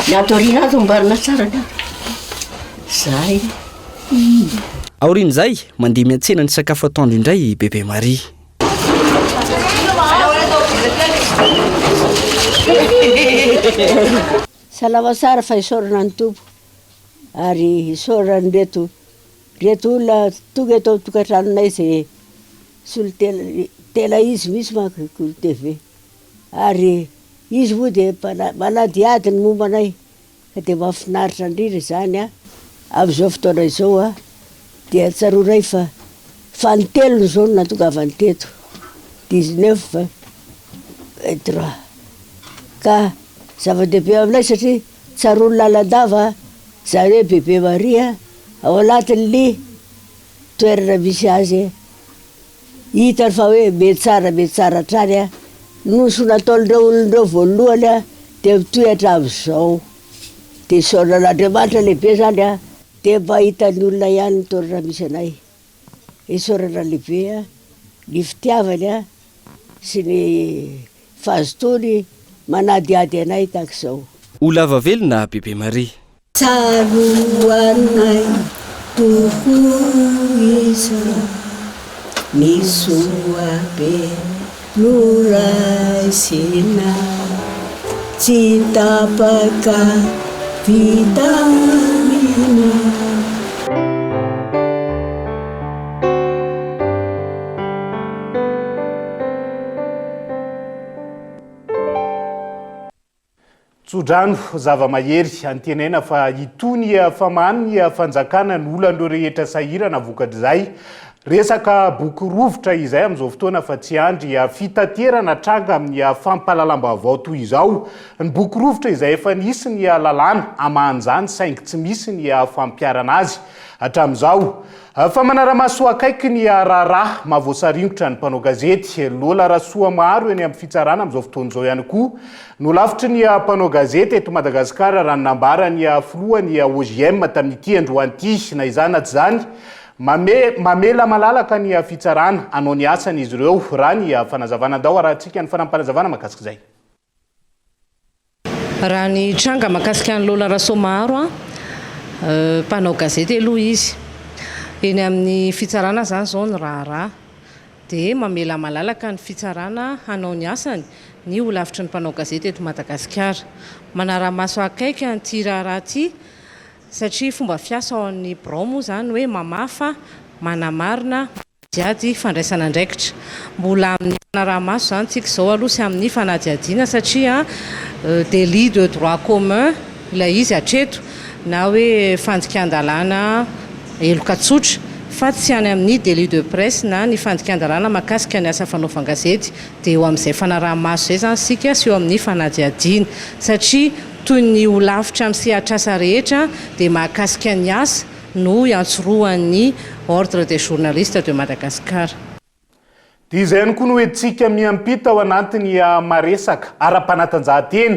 Ny ato aoriana ato amboarina tsara ny ato. Zay. Aorian'izay, mandeha miantsena ny sakafo atoandro indray i Bebe Maria. Salama tsara fa isaorana ny Tompo ary isaorana an'ireto reto olona tonga eto an-tokantranonay izay solontena tena izy mihitsy manko i Kolo TV ary izy moa dia manadihady ny momba anay Ka dia mahafinaritra indrindra izany an! Amin'izao fotoana izao an, dia tsaroanay fa fanintelony izao no nahatongavany teto, dix-neuf, vingt-trois. Ka zava-dehibe aminay satria tsaroany lalandava izany hoe Bebe Maria ao anatin'ny toerana misy azy. Hitany fa hoe mihatsara mihatsara hatrany an, ny soa nataon'ireo olona ireo voalohany an, dia mitohy hatramin'izao. Dia isaorana an'Andriamanitra lehibe izany an, dia mba hitan'ny olona ihany ny toerana misy anay. Isaorana lehibe an, ny fitiavany an, sy ny fahazotoany manadihady anay tahaka izao. Ho lava velona Bebe Maria. Tsaroanay tokoa izao ny soa be noraisina, tsy tapaka vitamina. Tsodrano, zava-mahery, antenaina fa hitony famahan'ny fanjakana ny olan'ireo rehetra sahirana vokatr'izay resaka boky rovitra izay amin'izao fotoana fa tsy andry fitaterana tranga amin'ny fampahalalam-baovao toy izao. Ny boky rovitra izay efa nisy ny lalàna hamahan'izany saingy tsy misy ny fampiharana azy hatramin'izao. Fa manara-maso akaiky ny raharaha mahavoasaringotra ny mpanao gazety Lola Rasoamaro eny amin'ny fitsarana amin'izao fotoana izao ihany koa no lafitry ny mpanao gazety eto Madagasikara raha ny nambaran'ny filohan'ny OJM tamin'ity androany ity. Na izany na tsy izany, mamela malalaka ny fitsarana hanao ny asany izy ireo raha ny fanazavana. Andao harahantsika ny fanampinazavana mahakasika izay. Raha ny tranga mahakasika an'i Lola Rasoamaharo, mpanao gazety aloha izy. Eny amin'ny fitsarana izany izao ny raharaha. Dia mamela malalaka ny fitsarana hanao ny asany ny holafitry ny mpanao gazety eto Madagasikara. Manara-maso akaiky an'ity raharaha ity satria fomba fiasa ao amin'ny birao moa izany hoe mamafa, manamarina, Manadihady fandraisana andraikitra. Mbola amin'ny fanaraha-maso izany tsika izao aloha sy amin'ny fanadihadiana satria délit de droit commun ilay izy hatreto na hoe fandikan-dalàna heloka tsotra. fa tsy any amin'ny délit de presse na ny fandikan-dalàna mahakasika ny asa fanaovan-gazety dia eo amin'izay fanaraha-maso izay izany isika sy eo amin'ny fanadihadiana satria toy ny holafitra amin'ny sehatr'asa rehetra dia mahakasika ny asa no iantsorohan'ny Ordre des journalistes de Madagascar. Dia izay ihany koa no entintsika miampita ao anatin'ny maresaka ara-panatanjahantena.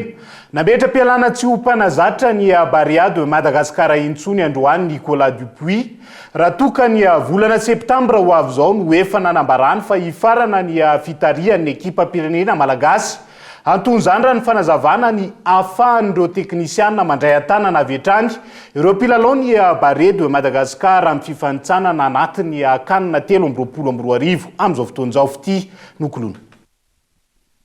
Nametra-pialana tsy ho mpanazatra ny Barea de Madagascar intsony androany Nicolas Dupuis, raha toa ka ny volana septambra ho avy izao no efa nanambarany fa hifarana ny fitarihany ny ekipam-pirenena malagasy. Anton'izany raha ny fanazavana ny ahafahan'ireo teknisiana mandray an-tanana avy hatrany ireo mpilalao ny Barea de Madagascar amin'ny fifanintsanana anatin'ny Can 2023 amin'izao fotoana izao. Fitia Nokoloina.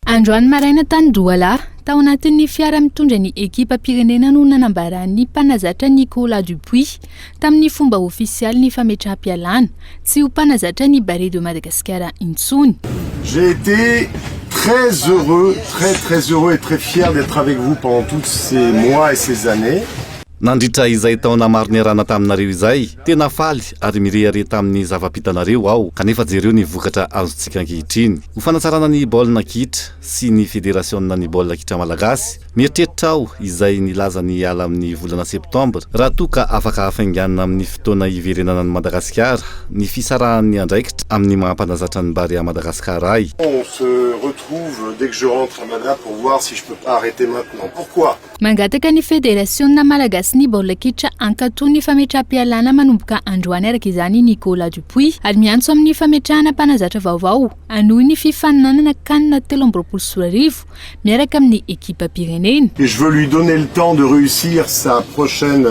Androany maraina tany Douala, tao anatin'ny fiara mitondra ny ekipam-pirenena no nanambaran'ny mpanazatra Nicolas Dupuis tamin'ny fomba ofisialy ny fametraham-pialana tsy ho mpanazatra ny Barea de Madagascar intsony. J'ai été très heureux, très très heureux et très fier d'être avec vous pendant tous ces mois et ces années. Nandritra izay taona maro niarahana taminareo izay, tena faly ary mirehareha tamin'ny zava-bitanareo aho, kanefa jereo ny vokatra azontsika ankehitriny. Ho fanatsarana ny baolina kitra sy ny federasiona ny baolina kitra malagasy, Mieritreritra aho izay nilaza ny hiala amin'ny volana septambra raha toa ka afaka hafainganina amin'ny fotoana hiverenana an'i Madagasikara ny fisarahan'ny andraikitra amin'ny maha mpanazatra ny Barea Madagascar ahy. On se retrouve dès que je rentre à Mada pour voir si je peux pas arrêter maintenant. Pourquoi? Mangataka ny Federasiona malagasin'ny baolina kitra hankatò ny fametraham-pialana manomboka androany araka izany i Nicolas Dupuis ary miantso amin'ny fametrahana mpanazatra vaovao hanohy ny fifaninanana Can 2023 miaraka amin'ny ekipam-pirenena. Et je veux lui donner le temps de réussir sa prochaine.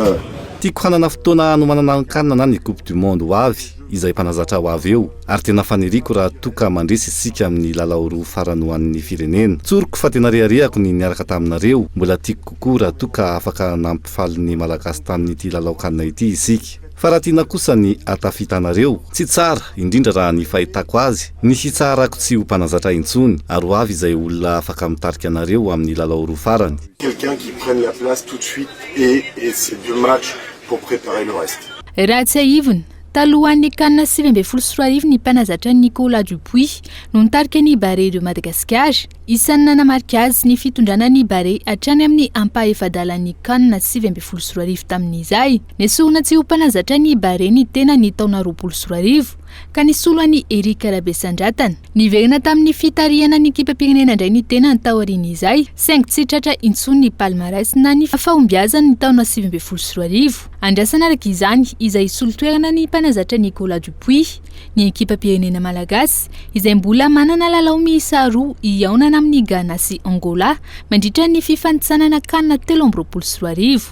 Tiako hanana fotoana hanomanana ny can na ny coupe du monde ho avy izay mpanazatra ho avy eo ary tena faniriako raha toa ka mandresy isika amin'ny lalao roa farany ho an'ny firenena. Tsoriko fa tena reharehako ny niaraka taminareo, mbola tiako kokoa raha toa ka afaka nampifaly ny Malagasy tamin'ity lalao can ity isika. Fa raha tiana kosa ny hahatafita anareo, tsy tsara, indrindra raha ny fahitako azy, ny hitsaharako tsy ho mpanazatra intsony, ary ho avy izay olona afaka mitarika anareo amin'ny lalao roa farany. Quelqu'un qui prenne la place tout de suite et et ces deux matchs pour préparer le reste. Raha tsiahivina, talohan'ny Can 2019 ny mpanazatra Nicolas Dupuis no nitarika ny Barea de Madagascar. Isan'ny nanamarika azy ny fitondrana ny Barea hatrany amin'ny ampahaefa-dalan'ny Can 2019 tamin'izay. Nesorina tsy ho mpanazatra ny Barea ny tenany ny taona 2020, ka nisolo an'i Eric Rabesandratana. Niverina tamin'ny fitarihana ny ekipam-pirenena indray ny tenany taorian'izay, saingy tsy tratra intsony ny palmarès na ny fahombiazany ny taona 2019. Andrasana araka izany izay hisolo toerana ny mpanazatra Nicolas Dupuis. Ny ekipam-pirenena malagasy, izay mbola manana lalao miisa roa hihaonana amin'i Ghana sy Angola mandritra ny fifanintsanana Can 2023.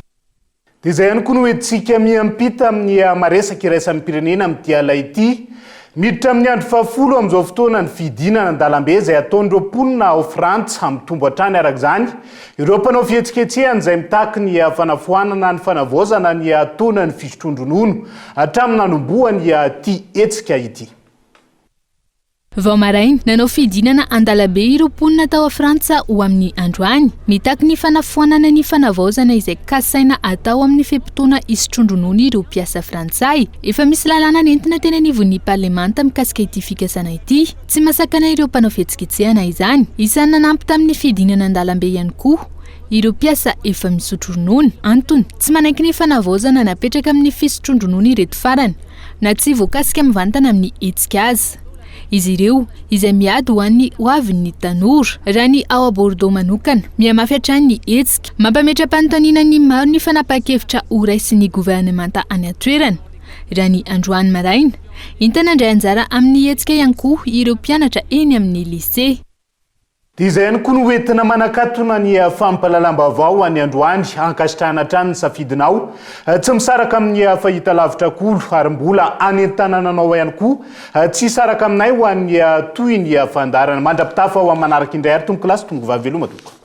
Dia izay ihany koa no entintsika miampita amin'ny maresaka iraisan'ny pirenena amin'ity ala ity. Miditra amin'ny andro fahafolo amin'izao fotoana ny fidinana an-dalambe izay ataon'ireo mponina ao Frantsa. Mitombo hatrany araka izany ireo mpanao fihetsiketsehana izay mitaky ny fanafoanana ny fanavaozana ny taonan'ny fisotroan-dronono Hatramin'ny nanombohany ity hetsika ity. Vao maraina, nanao fidinana an-dalabe ireo mponina tao Frantsa ho amin'ny androany, mitaky ny fanafoanana ny fanavaozana izay kasaina atao amin'ny fe-potoana hisotroan-dronono ireo mpiasa frantsay. Efa misy lalàna nentina teny anivon'ny parlemanta mikasika ity fikasana ity. Tsy mahasakana ireo mpanao fihetsiketsehana izany. Isan'ny nanampy tamin'ny fidinana an-dalambe ihany koa ireo mpiasa efa misotro ronono. Antony, tsy manaiky ny fanavaozana napetraka amin'ny fisotroan-dronono ireto farany, na tsy voakasika mivantana amin'ny hetsika aza. Izy ireo, izay miady ho an'ny hoavin'ny tanora. Raha ny ao Bordeaux manokana, mihamafy hatrany ny hetsika. Mampametra-panontaniana ny maro ny fanapahan-kevitra horaisin'ny governemanta any an-toerana. Raha ny androany maraina, hita nandray anjara amin'ny hetsika ihany koa ireo mpianatra eny amin'ny lycée. Dia izay ihany koa no hoentina manakatona ny fampahalalam-baovao any androany. Ankasitrahana hatrany ny safidinao. Tsy misaraka amin'ny fahitalavitra Kolo ary mbola anentanana anao ihany koa tsy hisaraka aminay ho an'ny tohiny fandaharana. Mandra-pitafa ho amin'ny manaraka indray ary tompokolahy sy tompokovavy veloma tompoko.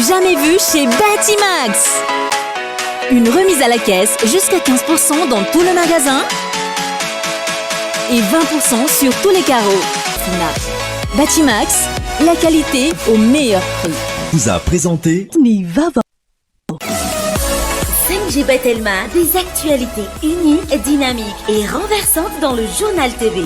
jamais vu chez Batimax. Une remise à la caisse jusqu'à 15% dans tout le magasin et 20% sur tous les carreaux. Fina. Batimax, la qualité au meilleur prix. Vous a présenté Ny vaovao. 5G by Telma, des actualités uniques, dynamiques et renversantes dans le journal TV.